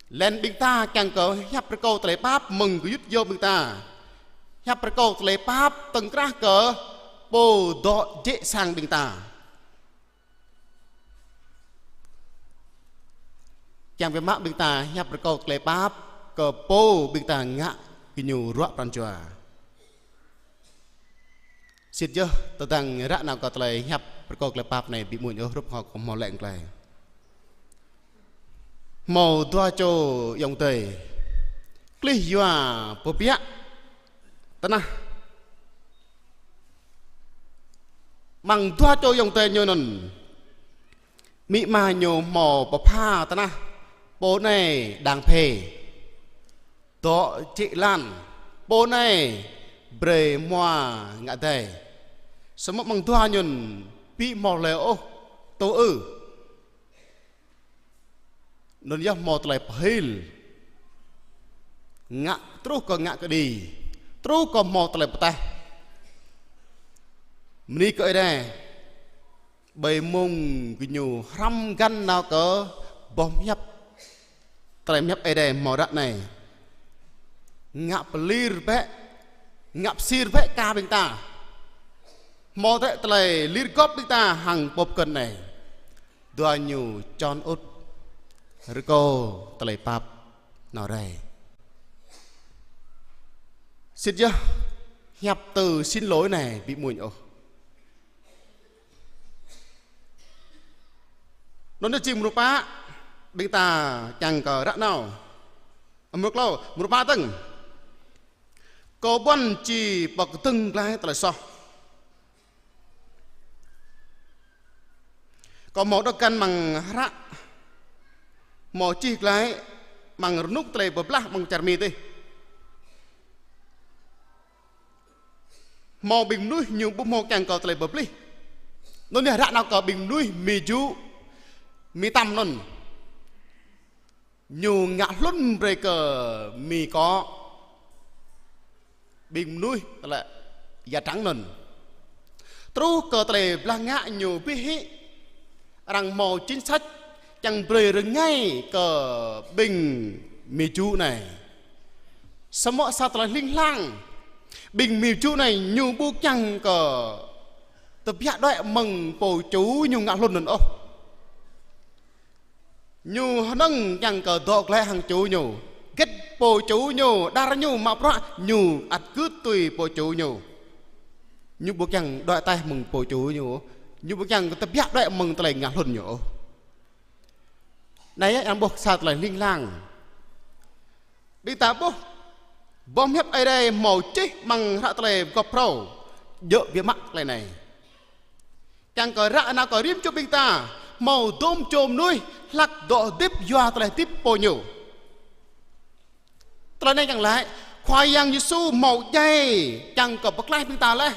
Lĕn ƀing ta kiăng kơ hiăp rơkâo tơlơi pap mơ̆ng gơyut yơ̆ ƀing ta. Hiăp rơkâo tơlơi pap tơ̆ng krah kơ pô dŏ jĕ sang ƀing ta. Kiăng biă mă ƀing ta hiăp rơkâo tơlơi pap kơ pô ƀing ta ngă kơ ñu ruă pran jua. Sĭt yơh, tơdang ră nao kơ tơlơi hiăp rơkâo tơlơi pap anai ƀu mơ̆n ôh, hrup hŏ kâo hmâo laĭ glaĭ. Hmâo dua čô ayŏng adơi. Klih yua pơbiă tơnah. Amăng dua čô ayŏng adơi ñu anŭn, amĭ ama ñu hmâo pơpha tơnah, pô anai đang phê, dŏ jĕ lan, pô anai brơi hmua ngă adai. Samơ̆ amăng dua ñu anŭn ƀu hmâo hlơi ôh tŭ ư. Anŭn yơh hmâo tơlơi pơhil. ngă, truh kơ ngă kơđi, truh kơ hmâo tơlơi pơtaih. Bơni kơ Ơi Adai, ƀơi mông gơñu hrăm găn nao kơ boh hiăp, tơlơi hiăp Ơi Adai hmâo ră anai. Ngă pơlir bĕ, ngă pơsir bĕ kơ ƀing ta. Hmâo tơlơi lir gŏp ƀing ta hăng boh pơkŏn anai. Dua ñu čon ŭt rơkâo tơlơi pap nao rai. Sĭt yơh, hiăp từ xin lỗi anai ƀu amuñ ôh. Anŭn yơh jing mrô pă, ƀing ta kiăng kơ ră nao. Mrô klâo, mrô pă dơ̆ng. Kâo ƀuăn či pơkơdơ̆ng glaĭ tơlơi soh. Kâo hmâo đŏk găn amăng hră, hmâo čih glaĭ amăng rơnŭk tơlơi pơblah amăng čar Mi tih. Hmâo ƀing mơnuih ñu ƀu hmâo kiăng kơ tơlơi pơplih. Anŭn yơh ră nao kơ ƀing mơnuih Mi Ju, Mi tăm anŭn. Ñu ngă hlŭn brơi kơ Mi kŏ. Ƀing mơnuih tơlơi ia trắng anŭn. Truh kơ tơlơi blah ngă ñu abih hĭ, arăng hmâo chính sách kiăng brơi rơngai kơ ƀing Mi Ju anai. Samơ̆ sa tơlơi hling hlang, ƀing Mi Ju anai ñu ƀu kiăng kơ tơbiă đuaĭ mơ̆ng pô ču ñu ngă hlŭn anŭn ôh. Ñu hơnơ̆ng kiăng kơ dŏ glaĭ hăng ču ñu. Hơget pô ču ñu, đar ñu mă bruă, ñu ăt gưt tui pô ču ñu. Ñu ƀu kiăng đuaĭ taih mơ̆ng pô ču ñu. Ñu ƀu kiăng tơbiă đuaĭ mơ̆ng tơlơi ngă hlŭn ñu. Anai yơh, arăng ƀuh sa tơlơi hling hlang. Ƀing ta ƀuh, boh hiăp Ơi Adai hmâo čih amăng hră tơlơi Pơgop Phrâo, djơ̆ biă mă tơlơi anai. Kiăng kơ ră nao kơ rĭm čô ƀing ta, hmâo dôm čô mơnuih, hlak dŏ hơdip yua tơlơi hơdip pô ñu. Tơlơi anai kiăng laĭ, Khua Yang Yêsu hmâo djai, kiăng kơ pơklaih ƀing ta laih.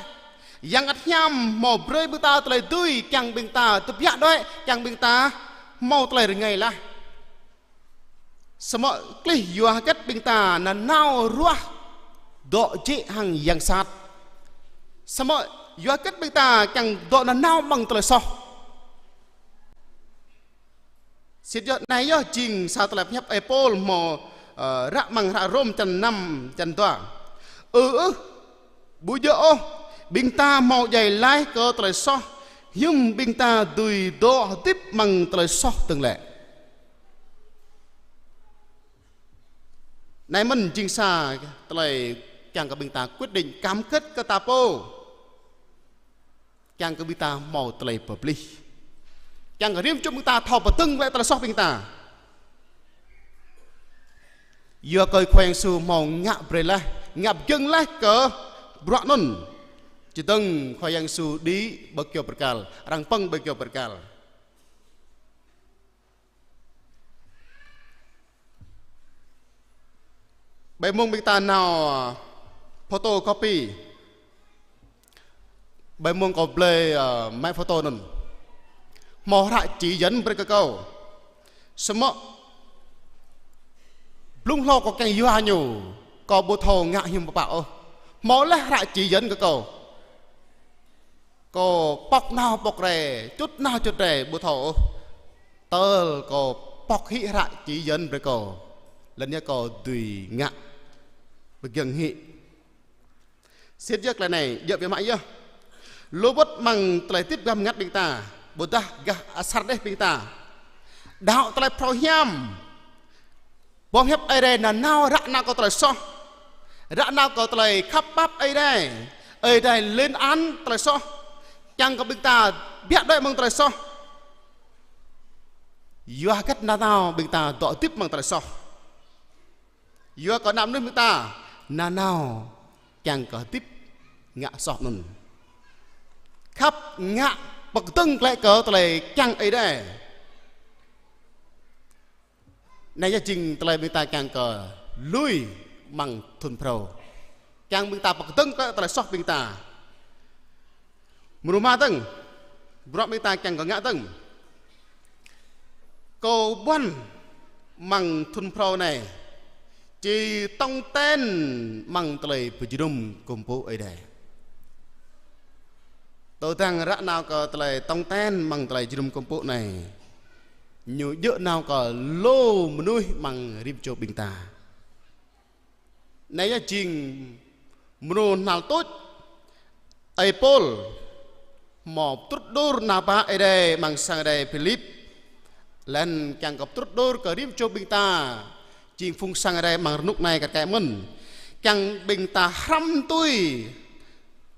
Yang Bơngăt Hiam hmâo brơi ƀing ta tơlơi dưi, kiăng ƀing ta tơbiă đuaĭ, kiăng ƀing ta hmâo tơlơi rơngai laih. Samơ̆ klih yua hơget ƀing ta nanao ruah dŏ jĕ hăng yang sat. Samơ̆ yua hơget ƀing ta kiăng dŏ nanao amăng tơlơi soh. Sĭt yơh anai yơh jing sa tơlơi pơhiăp Ơi Pôl hmâo, ơ, ră amăng hră Rôm črăn năm črăn dua. Ư ưh, ƀu djơ̆ ôh, ƀing ta hmâo djai laih kơ tơlơi soh, hiư̆m ƀing ta dưi dŏ hơdip amăng tơlơi soh dơ̆ng lĕ. Anai mơ̆n jing sa tơlơi kiăng kơ ƀing ta quyết định cam kết kơ ta pô. Kiăng kơ ƀing ta hmâo tơlơi pơplih. Kiăng kơ rĭm čô ƀing ta thâo pơdơ̆ng glaĭ tơlơi soh ƀing ta. Yua kơ Khua Yang Yêsu hmâo ngă brơi laih, ngă pơgiŏng laih kơ bruă anŭn. Čơdơ̆ng Khua Yang Yêsu đĭ ƀơi kơyâo bơrkal, arăng pơ̆ng ƀơi kơyâo bơrkal. Ƀơi mông ƀing ta nao photocopy. Ƀơi mông kâo blơi, ơ, máy photo anŭn. Hmâo hră chỉ dẫn brơi kơ kâo. Samơ̆ blung hlâo kâo kiăng yua ñu, kâo ƀu thâo ngă hiư̆m pă ôh. Hmâo laih hră chỉ dẫn kơ kâo. Kâo pŏk nao pŏk rai, čŭt nao čŭt rai, ƀu thâo ôh. Tơl kâo pŏk hĭ hră chỉ dẫn brơi kâo. Lơ̆m anai kâo dưi ngă pơgiŏng hĭ. Sĭt yơh tơlơi anai, djơ̆ biă mă yơh. Lu bôt amăng tơlơi hơdip gah bơngăt ƀing ta, ƀôdah gah asar đeh ƀing ta. Đaŏ tơlơi phrâo hiam. Boh hiăp Ơi Adai nanao ră nao kơ tơlơi soh. Ră nao kơ tơlơi khăp pap Ơi Adai. Ơi Adai lên án tơlơi soh. Kiăng kơ ƀing ta biă đuaĭ mơ̆ng tơlơi soh. Yua hơget nanao ƀing ta dŏ hơdip mơ̆ng tơlơi soh. Yua kơ ană mơnuih ƀing ta nanao kiăng kơ hơdip ngă soh anŭn. Khăp ngă pơkơdơ̆ng glaĭ kơ tơlơi kiăng Ơi Adai. Anai yơh jing tơlơi ƀing ta kiăng kơ lui amăng thŭn phrâo. Kiăng ƀing ta pơkơdơ̆ng kơ tơlơi soh ƀing ta. Mrô rơma dơ̆ng, bruă ƀing ta kiăng kơ ngă dơ̆ng. Kâo ƀuăn amăng thŭn phrâo anai. či tong ten amăng tơlơi pơjơnum kơkuh pơpŭ Ơi Adai. Tơdang ră nao kơ tơlơi tong ten amăng tơlơi jơnum kơkuh pơpŭ anai, ñu djơ̆ nao kơ lu mơnuih amăng rĭm čô ƀing ta. Anai yơh jing mrô hnal tuč Ơi Pôl hmâo pơtrŭt đur ană bă Ơi Adai amăng sang Ơi Adai Philip, laih anŭn kiăng kơ pơtrŭt đur kơ rĭm čô ƀing ta jing phung sang Ơi Adai amăng rơnŭk anai kar kaĭ mơ̆n, kiăng ƀing ta hrăm tui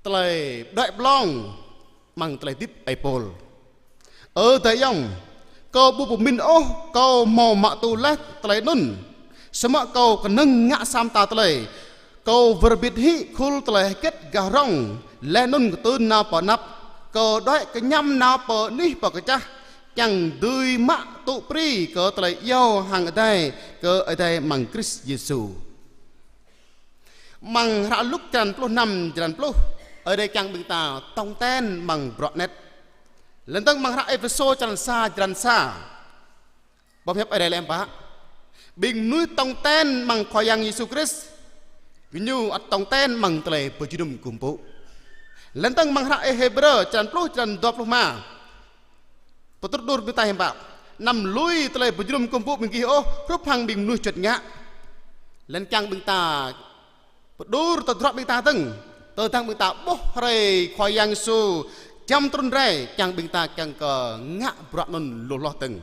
tơlơi đuaĭ blong amăng tơlơi hơdip Ơi Pôl. Ơ adơi ayŏng, kâo ƀu pơmĭn ôh kâo hmâo mă tŭ laih tơlơi anŭn, samơ̆ kâo kơnơ̆ng ngă sa mơta tơlơi. Kâo wơr bĭt hĭ khul tơlơi hơget gah rŏng, laih anŭn kơtưn nao pơ anăp. Kâo đuaĭ kơñăm nao pơ anih pơ kơčah, kiăng dưi mă tŭ pri kơ tơlơi iâu hăng adai kơ Ơi Adai amăng Krist Yêsu. Amăng hră Luk črăn pluh năm, črăn pluh, Ơi Adai kiăng ƀing ta tong ten amăng bruă anet. Laih dơ̆ng amăng hră Êphêsô črăn sa, črăn sa, boh pơhiăp Ơi Adai laĭ hiư̆m pă? Ƀing mơnuih tong ten amăng Khua Yang Yêsu Krist, gơñu ăt tong ten amăng tơlơi pơjơnum kơkuh pơpŭ. Laih dơ̆ng amăng hră Ê Hêbrơ črăn pluh, črăn dua pluh rơma, pơtrŭt đur ƀing ta hiư̆m pă? Anăm lui tơlơi pơjơnum kơkuh pơpŭ ƀing gih ôh, hrup hăng ƀing mơnuih juăt ngă. Laih anŭn kiăng ƀing ta pơđur tơdruă ƀing ta dơ̆ng, tơdang ƀing ta ƀuh hrơi Khua Yang Yêsu jăm trŭn rai, kiăng ƀing ta kiăng kơ ngă bruă anŭn lu hloh dơ̆ng.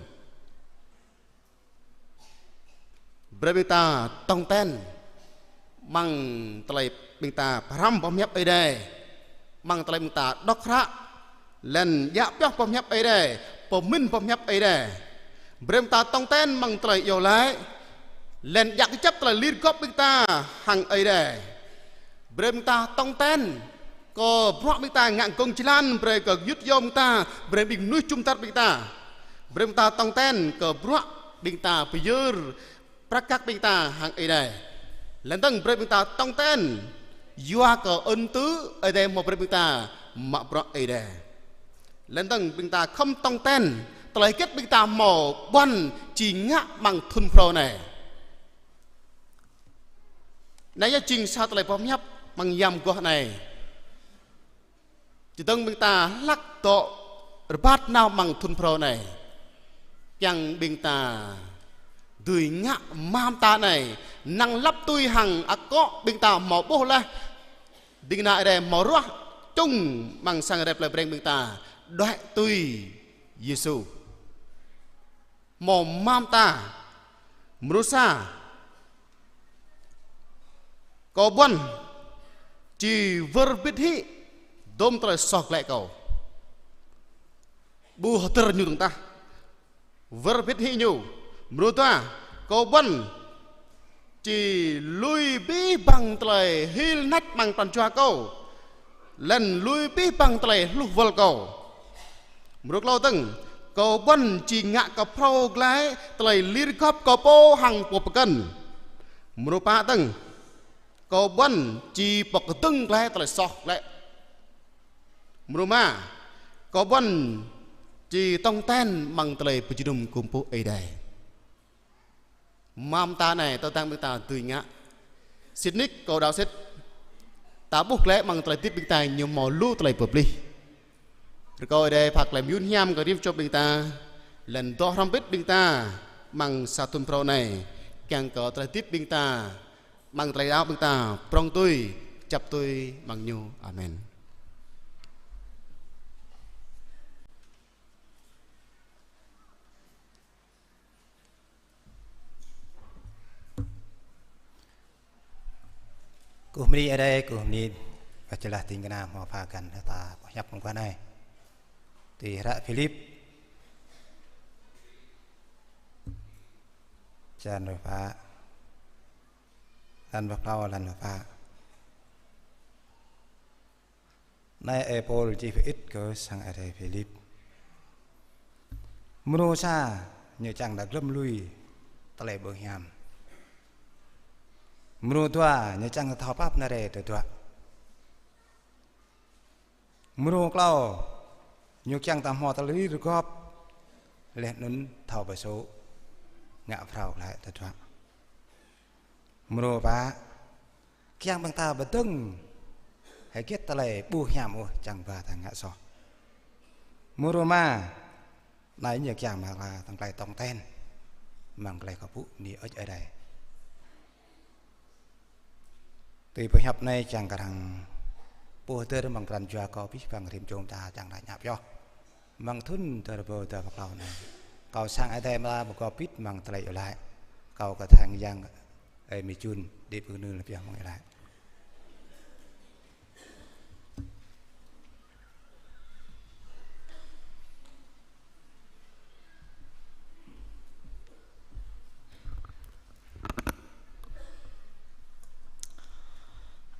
Brơi ƀing ta tong ten amăng tơlơi ƀing ta pơhrăm boh pơhiăp Ơi Adai, amăng tơlơi ƀing ta đŏk hră, laih anŭn djă pioh boh pơhiăp Ơi Adai, pơmĭn boh pơhiăp Ơi Adai. Brơi ƀing ta tong ten amăng tơlơi iâu laĭ, laih anŭn djă kơjăp tơlơi lir gŏp ƀing ta hăng Ơi Adai. Brơi ƀing ta tong ten kơ bruă ƀing ta ngă gơ̆ng jơlan, brơi kơ gơyut yôm ƀing ta, brơi ƀing mơnuih jum dar ƀing ta. Brơi ƀing ta tong ten kơ bruă ƀing ta pơyơr prăk kăk ƀing ta hăng Ơi Adai. Laih dơ̆ng brơi ƀing ta tong ten yua kơ ơn tứ Ơi Adai hmâo brơi ƀing ta mă bruă Ơi Adai. Laih dơ̆ng ƀing ta khŏm tong ten tơlơi hơget ƀing ta hmâo ƀuăn či ngă amăng thŭn phrâo anai. Anai yơh jing sa tơlơi boh pơhiăp amăng yam mơguah anai. Čơdơ̆ng ƀing ta hlak dŏ rơbat nao amăng thŭn phrâo anai, kiăng ƀing ta dưi ngă mơta anai, năng lăp tui hăng akŏ ƀing ta hmâo ƀuh laih. Ding kơna Ơi Adai hmâo ruah čŭng amăng sang Ơi Adai plei Breng ƀing ta đuaĭ tui Yêsu. Hmâo mơta, mrô sa, kâo ƀuăn či wơr bĭt hĭ dôm tơlơi soh glaĭ kâo. Ƀu hơdơr ñu dơ̆ng tah. Wơr bĭt hĭ ñu. Mrô dua, kâo ƀuăn či lui abih bang tơlơi hil hơnač amăng pran jua kâo, laih anŭn lui abih bang tơlơi hluh wơl kâo. Mrô klâo dơ̆ng, kâo ƀuăn či ngă kơ phrâo glaĭ tơlơi lir gŏp kơ pô hăng pô pơkŏn. Mrô pă dơ̆ng, kâo ƀuăn či pơkơdơ̆ng glaĭ tơlơi soh glaĭ. Mrô rơma, kâo ƀuăn či tong ten amăng tơlơi pơjơnum kơkuh pơpŭ Ơi Adai. Mơta anai tơdang ƀing ta dưi ngă. Sĭt nik kâo đaŏ sĭt, ta ƀuh glaĭ amăng tơlơi hơdip ƀing ta ñu hmâo lu tơlơi pơplih. Rơkâo Ơi Adai pha tơlơi mơyun hiam kơ rĭm čô ƀing ta, laih anŭn dŏ hrŏm hơbĭt ƀing ta amăng sa thŭn phrâo anai, kiăng kơ tơlơi hơdip ƀing ta, amăng tơlơi đaŏ ƀing ta prŏng tui, kơjăp tui amăng ñu. Amen. Kơkuh bơni Ơi Adai, kơkuh bơni Khua Yang ding kơna hmâo pha găn ta boh hiăp mơguah anai. Tui hră Philip, črăn rơpă, črăn rơpă, črăn rơpă. Anai Ơi Pôl čih pơit kơ sang Ơi Adai Philip. Mrô sa, ñu čang ta glŏm lui tơlơi ƀu hiam. Mrô dua, ñu čang ta thâo pap nare tơdruă. Mrô klâo, ñu čang ta hmâo tơlơi rơgop, laih anŭn thâo pơsô, ngă phrâo glaĭ tơdruă. Mrô pă, kiăng ƀing ta pơdơ̆ng hơget tơlơi ƀu hiam ôh čang ba ta ngă soh. Mrô rơma, anai ñu kiăng mă la tơlơi tong ten, mơ̆ng tơlơi kơpŭ bơni Ơi Adai. Tui pơhiăp anai čang kơ arăng pô dơ̆r mơ̆ng pran jua kâo abih bang rĭm čô ta čang ră ñă pioh. Mơ̆ng thŭn dua rơbâo dua pluh klâo anai, kâo sang Ơi Adai mơla mơ̆ng kâo pit mơ̆ng tơlơi iâu laĭ. Kâo kơthang Yang Ơi Mi Jun đĭ pơkơnư lĕ pioh mơ̆ng iâu laĭ.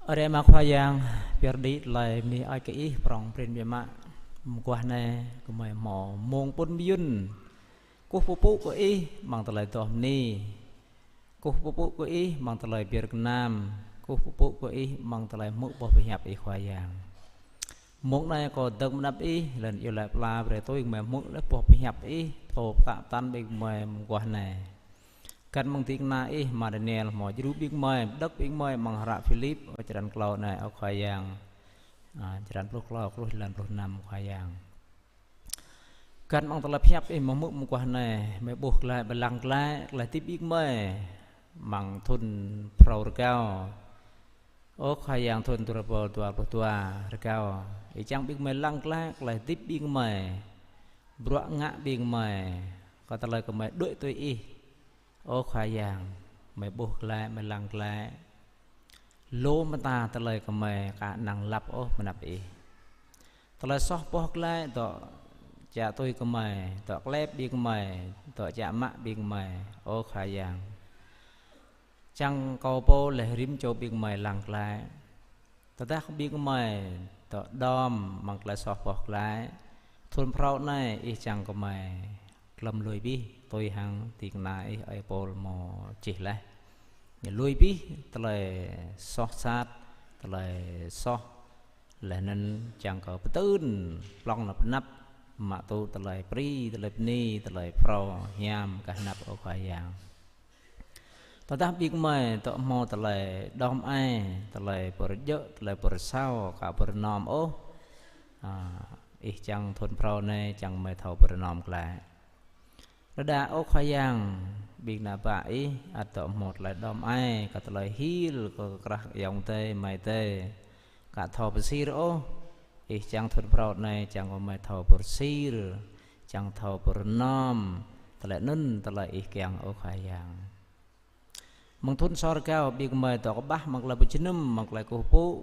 Ơ Ama Khua Yang, pơyơr đĭ tơlơi bơni Ơi kơ Ih prong prin biă mă. Mơguah anai gơmơi hmâo mông pŭn mơyŭn. Kơkuh pơpŭ kơ Ih mơ̆ng tơlơi adoh bơni. Kơkuh pơpŭ kơ Ih mơ̆ng tơlơi ber gơnam. Kơkuh pơpŭ kơ Ih mơ̆ng tơlơi hmư̆ boh pơhiăp Ih Khua Yang. Mông anai kâo dơ̆ng mơnăp Ih, lŏn iâu laĭ pla brơi tui gơmơi hmư̆ lĕ boh pơhiăp Ih, thâo pơtă pơtăn ƀing gơmơi mơguah anai. Găn mơ̆ng ding kơna Ih, ama Daniel, hmâo djru ƀing gơmơi, pơđŏk ƀing gơmơi mơ̆ng hră Philip, ơ črăn klâo anai, ơ Khua Yang, a, črăn pluh klâo, truh jơlan pluh năm, Khua Yang. Găn mơ̆ng tơlơi pơhiăp Ih hmâo hmư̆ mơguah anai, gơmơi ƀuh glaĭ, ƀơi lăng glaĭ, tơlơi hơdip ƀing gơmơi mơ̆ng thŭn phrâo rơgao. Ơ Khua Yang, thŭn dua rơbâo dua pluh dua rơgao, Ih čang ƀing gơmơi lăng glaĭ tơlơi hơdip ƀing gơmơi, bruă ngă ƀing gơmơi, kơ tơlơi gơmơi đuaĭ tui Ih. Ơ Khua Yang, gơmơi ƀuh glaĭ, gơmơi lăng glaĭ, lu mơta tơlơi gơmơi aka năng lăp ôh mơnăp Ih. Tơlơi soh boh glaĭ dŏ čă tui gơmơi, dŏ klep ƀing gơmơi, dŏ čă mă ƀing gơmơi, ơ Khua Yang. Čang kâo pô lĕ rĭm čô ƀing gơmơi lăng glaĭ. Tơdah ƀing gơmơi dŏ đom mơ̆ng tơlơi soh boh glaĭ, thŭn phrâo anai Ih čang gơmơi glŏm lui abih, tui hăng ding kơna Ih ơi Pôl hmâo čih laih. Ñu lui abih tơlơi soh sat, tơlơi soh, laih anŭn čang kơ pơtưn, plŏng nao pơ anăp, mă tŭ tơlơi pri, tơlơi bơni, tơlơi phrâo hiam kơ anăp, ơ Khua Yang. Tơdah ƀing gơmơi dŏ hmâo tơlơi đom ai, tơlơi pơrơjơ̆, tơlơi pơrơsao, aka pơrơnom ôh, a, Ih čang thŭn phrâo anai čang gơmơi thâo pơrơnom glaĭ. Rơđah ôh Khua Yang, ƀing ană bă Ih ăt dŏ hmâo tơlơi đom ai, kơ tơlơi hil, kơ krah ayŏng adơi, amai adơi, aka thâo pơsir ôh. Ih čang thŭn phrâo anai čang gơmơi thâo pơsir, čang thâo pơrơnom tơlơi anŭn tơlơi Ih kiăng, ơ Khua Yang. Mơ̆ng thŭn sô rơgao ƀing gơmơi dŏ kơƀah mơ̆ng tơlơi pơjơnum, mơ̆ng tơlơi kơkuh pơpŭ.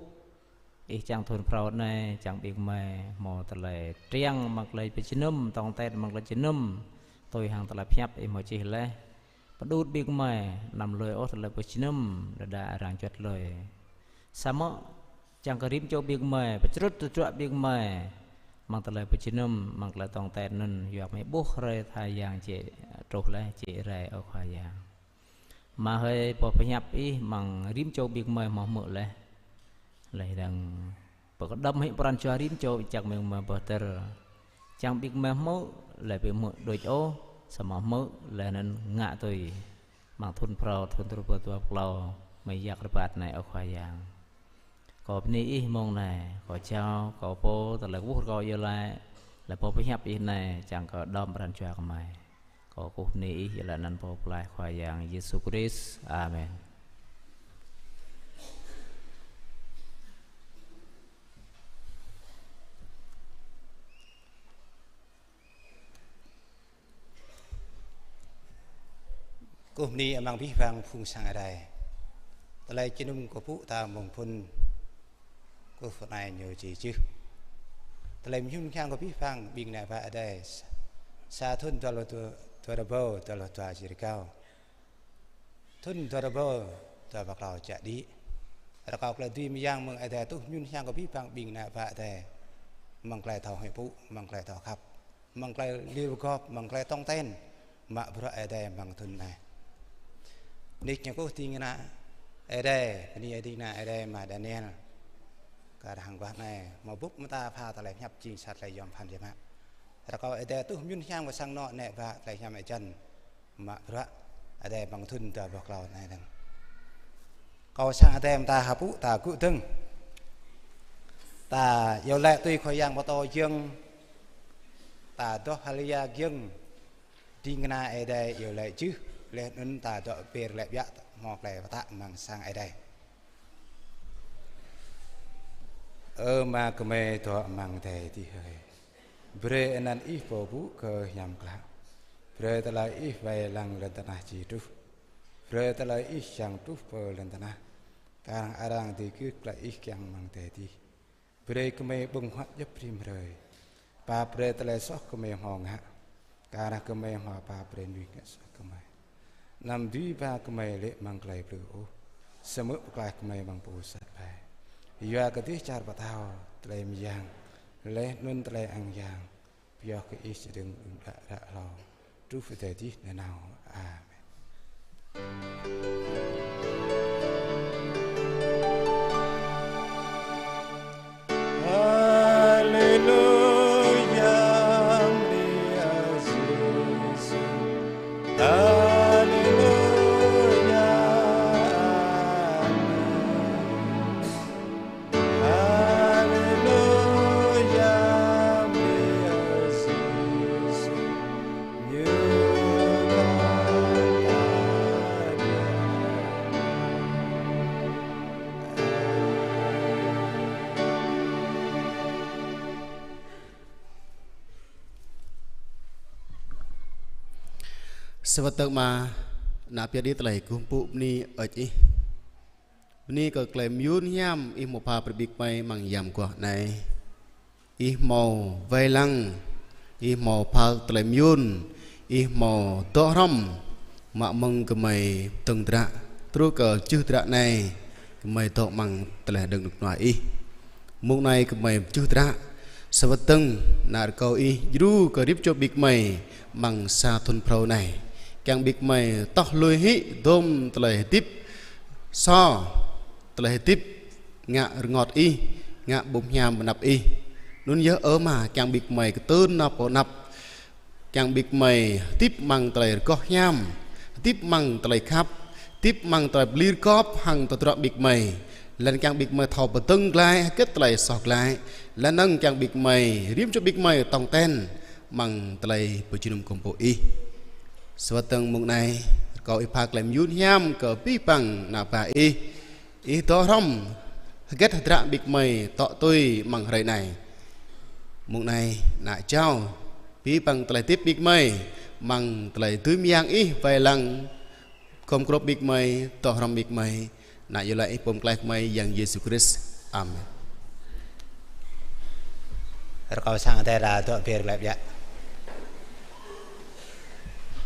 Ih čang thŭn phrâo anai čang ƀing gơmơi hmâo tơlơi triăng mơ̆ng tơlơi pơjơnum, tong ten mơ̆ng tơlơi jơnum, tui hăng tơlơi pơhiăp Ih hmâo čih laih. Pơđut ƀing gơmơi, anăm lui ôh tơlơi pơjơnum, rơđah arăng juăt lui. Samơ̆ čang kơ rĭm čô ƀing gơmơi pơčrŭt tơdruă ƀing gơmơi mơ̆ng tơlơi pơjơnum, mơ̆ng tơlơi tong ten anŭn, yua gơmơi ƀuh hrơi tha Yang či truh laih, či rai, ơ Khua Yang. Mă hơi boh pơhiăp Ih mơ̆ng rĭm čô ƀing gơmơi hmâo hmư̆ laih. Laih dơ̆ng pơkơđŏm hĭ pran jua rĭm čô, čang ƀing gơmơi boh dơ̆r. Čang ƀing gơmơi hmư̆, laih ƀing hmư̆ đôč ôh, samơ̆ hmư̆, laih anŭn ngă tui. Mơ̆ng thŭn phrâo, thŭn dua rơbâo dua pluh klâo, gơmơi yak rơbat anai, ơ Khua Yang. Kâo bơni Ih mông anai, kâo jao, kâo pô, tơlơi kwưh rơkâo iâu laĭ, laih boh pơhiăp Ih anai, čang kơ đom pran jua gơmơi. Kâo kơkuh bơni Ih, iâu laĭ anăn Pô pơklaih Khua Yang Yêsu Krist. Amen. Kơkuh bơni amăng abih bang phung sang Ơi Adai. Tơlơi jơnum kơkuh pơpŭ ta mơ̆ng phŭn kơkuh pơpŭ anai ñu či čih. Tơlơi mơñum kiăng kơ abih bang ƀing ană bă Ơi Adai. Sa thŭn dua rơbâo, dua rơbâo dua pluh dua či rơgao. Thŭn dua rơbâo dua pluh klâo čă đĭ. Rơkâo tơlơi dưi mơyang mơ̆ng Ơi Adai tuh mơñum kiăng kơ abih bang ƀing ană bă Ơi Adai. Mơ̆ng tơlơi thâo hơpŭ, mơ̆ng tơlơi thâo khăp, mơ̆ng tơlơi lir pơgop, mơ̆ng tơlơi tong ten, mă bruă Ơi Adai mơ̆ng thŭn anai. Nik ñu kơkuh ding kơna Ơi Adai, bơni ding kơna Ơi Adai ama Daniel. Kar hăng bah anai, hmâo bŭk mơta pha tơlơi pơhiăp jing sa tơlơi yom pơphan biă mă. Rơkâo Ơi Adai tuh mơñum kiăng kơ sang anŏ ană bă tơlơi hiam ăt jăn. Mă bruă Ơi Adai mơ̆ng thŭn dua rơbâo klâo anai dơ̆ng. Kâo sang Adai mơta hơpŭ ta gŭ dơ̆ng. Ta iâu laĭ tui Khua Yang pơtô jơ̆ng. Ta dŏ hơlia jơ̆ng. Ding kơna Ơi Adai iâu laĭ jưh. Laih anŭn ta dŏ ber glaĭ biă hmâo tơlơi pơtă amăng sang Ơi Adai. Ơ Ama gơmơi dŏ amăng adai adih hơi. Brơi anăn Ih pơpŭ kơ hiam klă. Brơi tơlơi Ih wai lăng lŏn tơnah či truh. Brơi tơlơi Ih čang truh pơ lŏn tơnah. Kar hăng arăng dưi kưt tơlơi Ih kiăng amăng adai adih. Brơi gơmơi ƀơ̆ng huă djŏp rĭm hrơi. Pap brơi tơlơi soh gơmơi hmâo ngă. Kar hăng gơmơi hmâo pap brơi mơnuih ngă soh gơmơi. Anăm dưi ba gơmơi lê̆ amăng tơlơi plư ôh. Samơ̆ pơklaih gơmơi amăng pô sat ƀai. Yua kơ dêh čar pơtao, tơlơi mơyang, laih anŭn tơlơi ang yang, pioh kơ Ih čơdơ̆ng đưm đă ră hlâo, truh pơ adai adih nanao. Amen. Haleluya, mơ̆ Yêsu. Haleluya, amen. Haleluya, mơ̆ Yêsu. Sơwơ̆t tơ̆ng Ama, ană pioh đĭ tơlơi kơkuh pơpŭ bơni hơơč Ih. Bơni kơ tơlơi mơyŭn hiam Ih hmâo pha brơi ƀing gơmơi amăng yam mơguah anai. Ih hmâo wai lăng, Ih hmâo pha tơlơi mơyŭn, Ih hmâo dŏ hrŏm, mă mơ̆ng gơmơi dơ̆ng hơdră, truh kơ jưh hơdră anai, gơmơi dŏ amăng tơlơi hơđơ̆ng rơnŭk rơnua Ih. Mông anai gơmơi jưh hơdră, sơwơ̆t tơ̆ng, ană rơkâo Ih, djru kơ rĭm čô ƀing gơmơi, amăng sa thŭn phrâo anai. Kiăng ƀing gơmơi toh lui hĭ, dôm tơlơi hơdip, sô, tơlơi hơdip, ngă rơngot Ih, ngă ƀum hiam pơ anăp Ih. Anŭn yơh ơ Ama kiăng ƀing gơmơi kơtưn nao pơ anăp. Kiăng ƀing gơmơi hơdip amăng tơlơi rơgoh hiam, hơdip amăng tơlơi khăp, hơdip amăng tơlơi pơlir gŏp hăng tơdruă ƀing gơmơi. Laih anŭn kiăng ƀing gơmơi thâo pơdơ̆ng glaĭ, hơget tơlơi soh glaĭ. Laih anŭn kiăng ƀing gơmơi, rĭm čô ƀing gơmơi tong ten amăng tơlơi pơjơnum gơmơi pô Ih. Sơwơ̆t tơ̆ng mông anai, rơkâo Ih pha tơlơi mơyŭn hiam kơ abih bang ană bă Ih. Ih dŏ hrŏm hơget hơdră ƀing gơmơi dŏ tui amăng hrơi anai. Mông anai, ană jao, abih bang tơlơi hơdip ƀing gơmơi, amăng tơlơi dưi mơyang Ih wai lăng, gum grŏp ƀing gơmơi, dŏ hrŏm ƀing gơmơi, ană iâu laĭ Ih pô pơklaih gơmơi Yang Yêsu Krist. Amen. Rơkâo sang Adai ta dŏ ber glaĭ biă.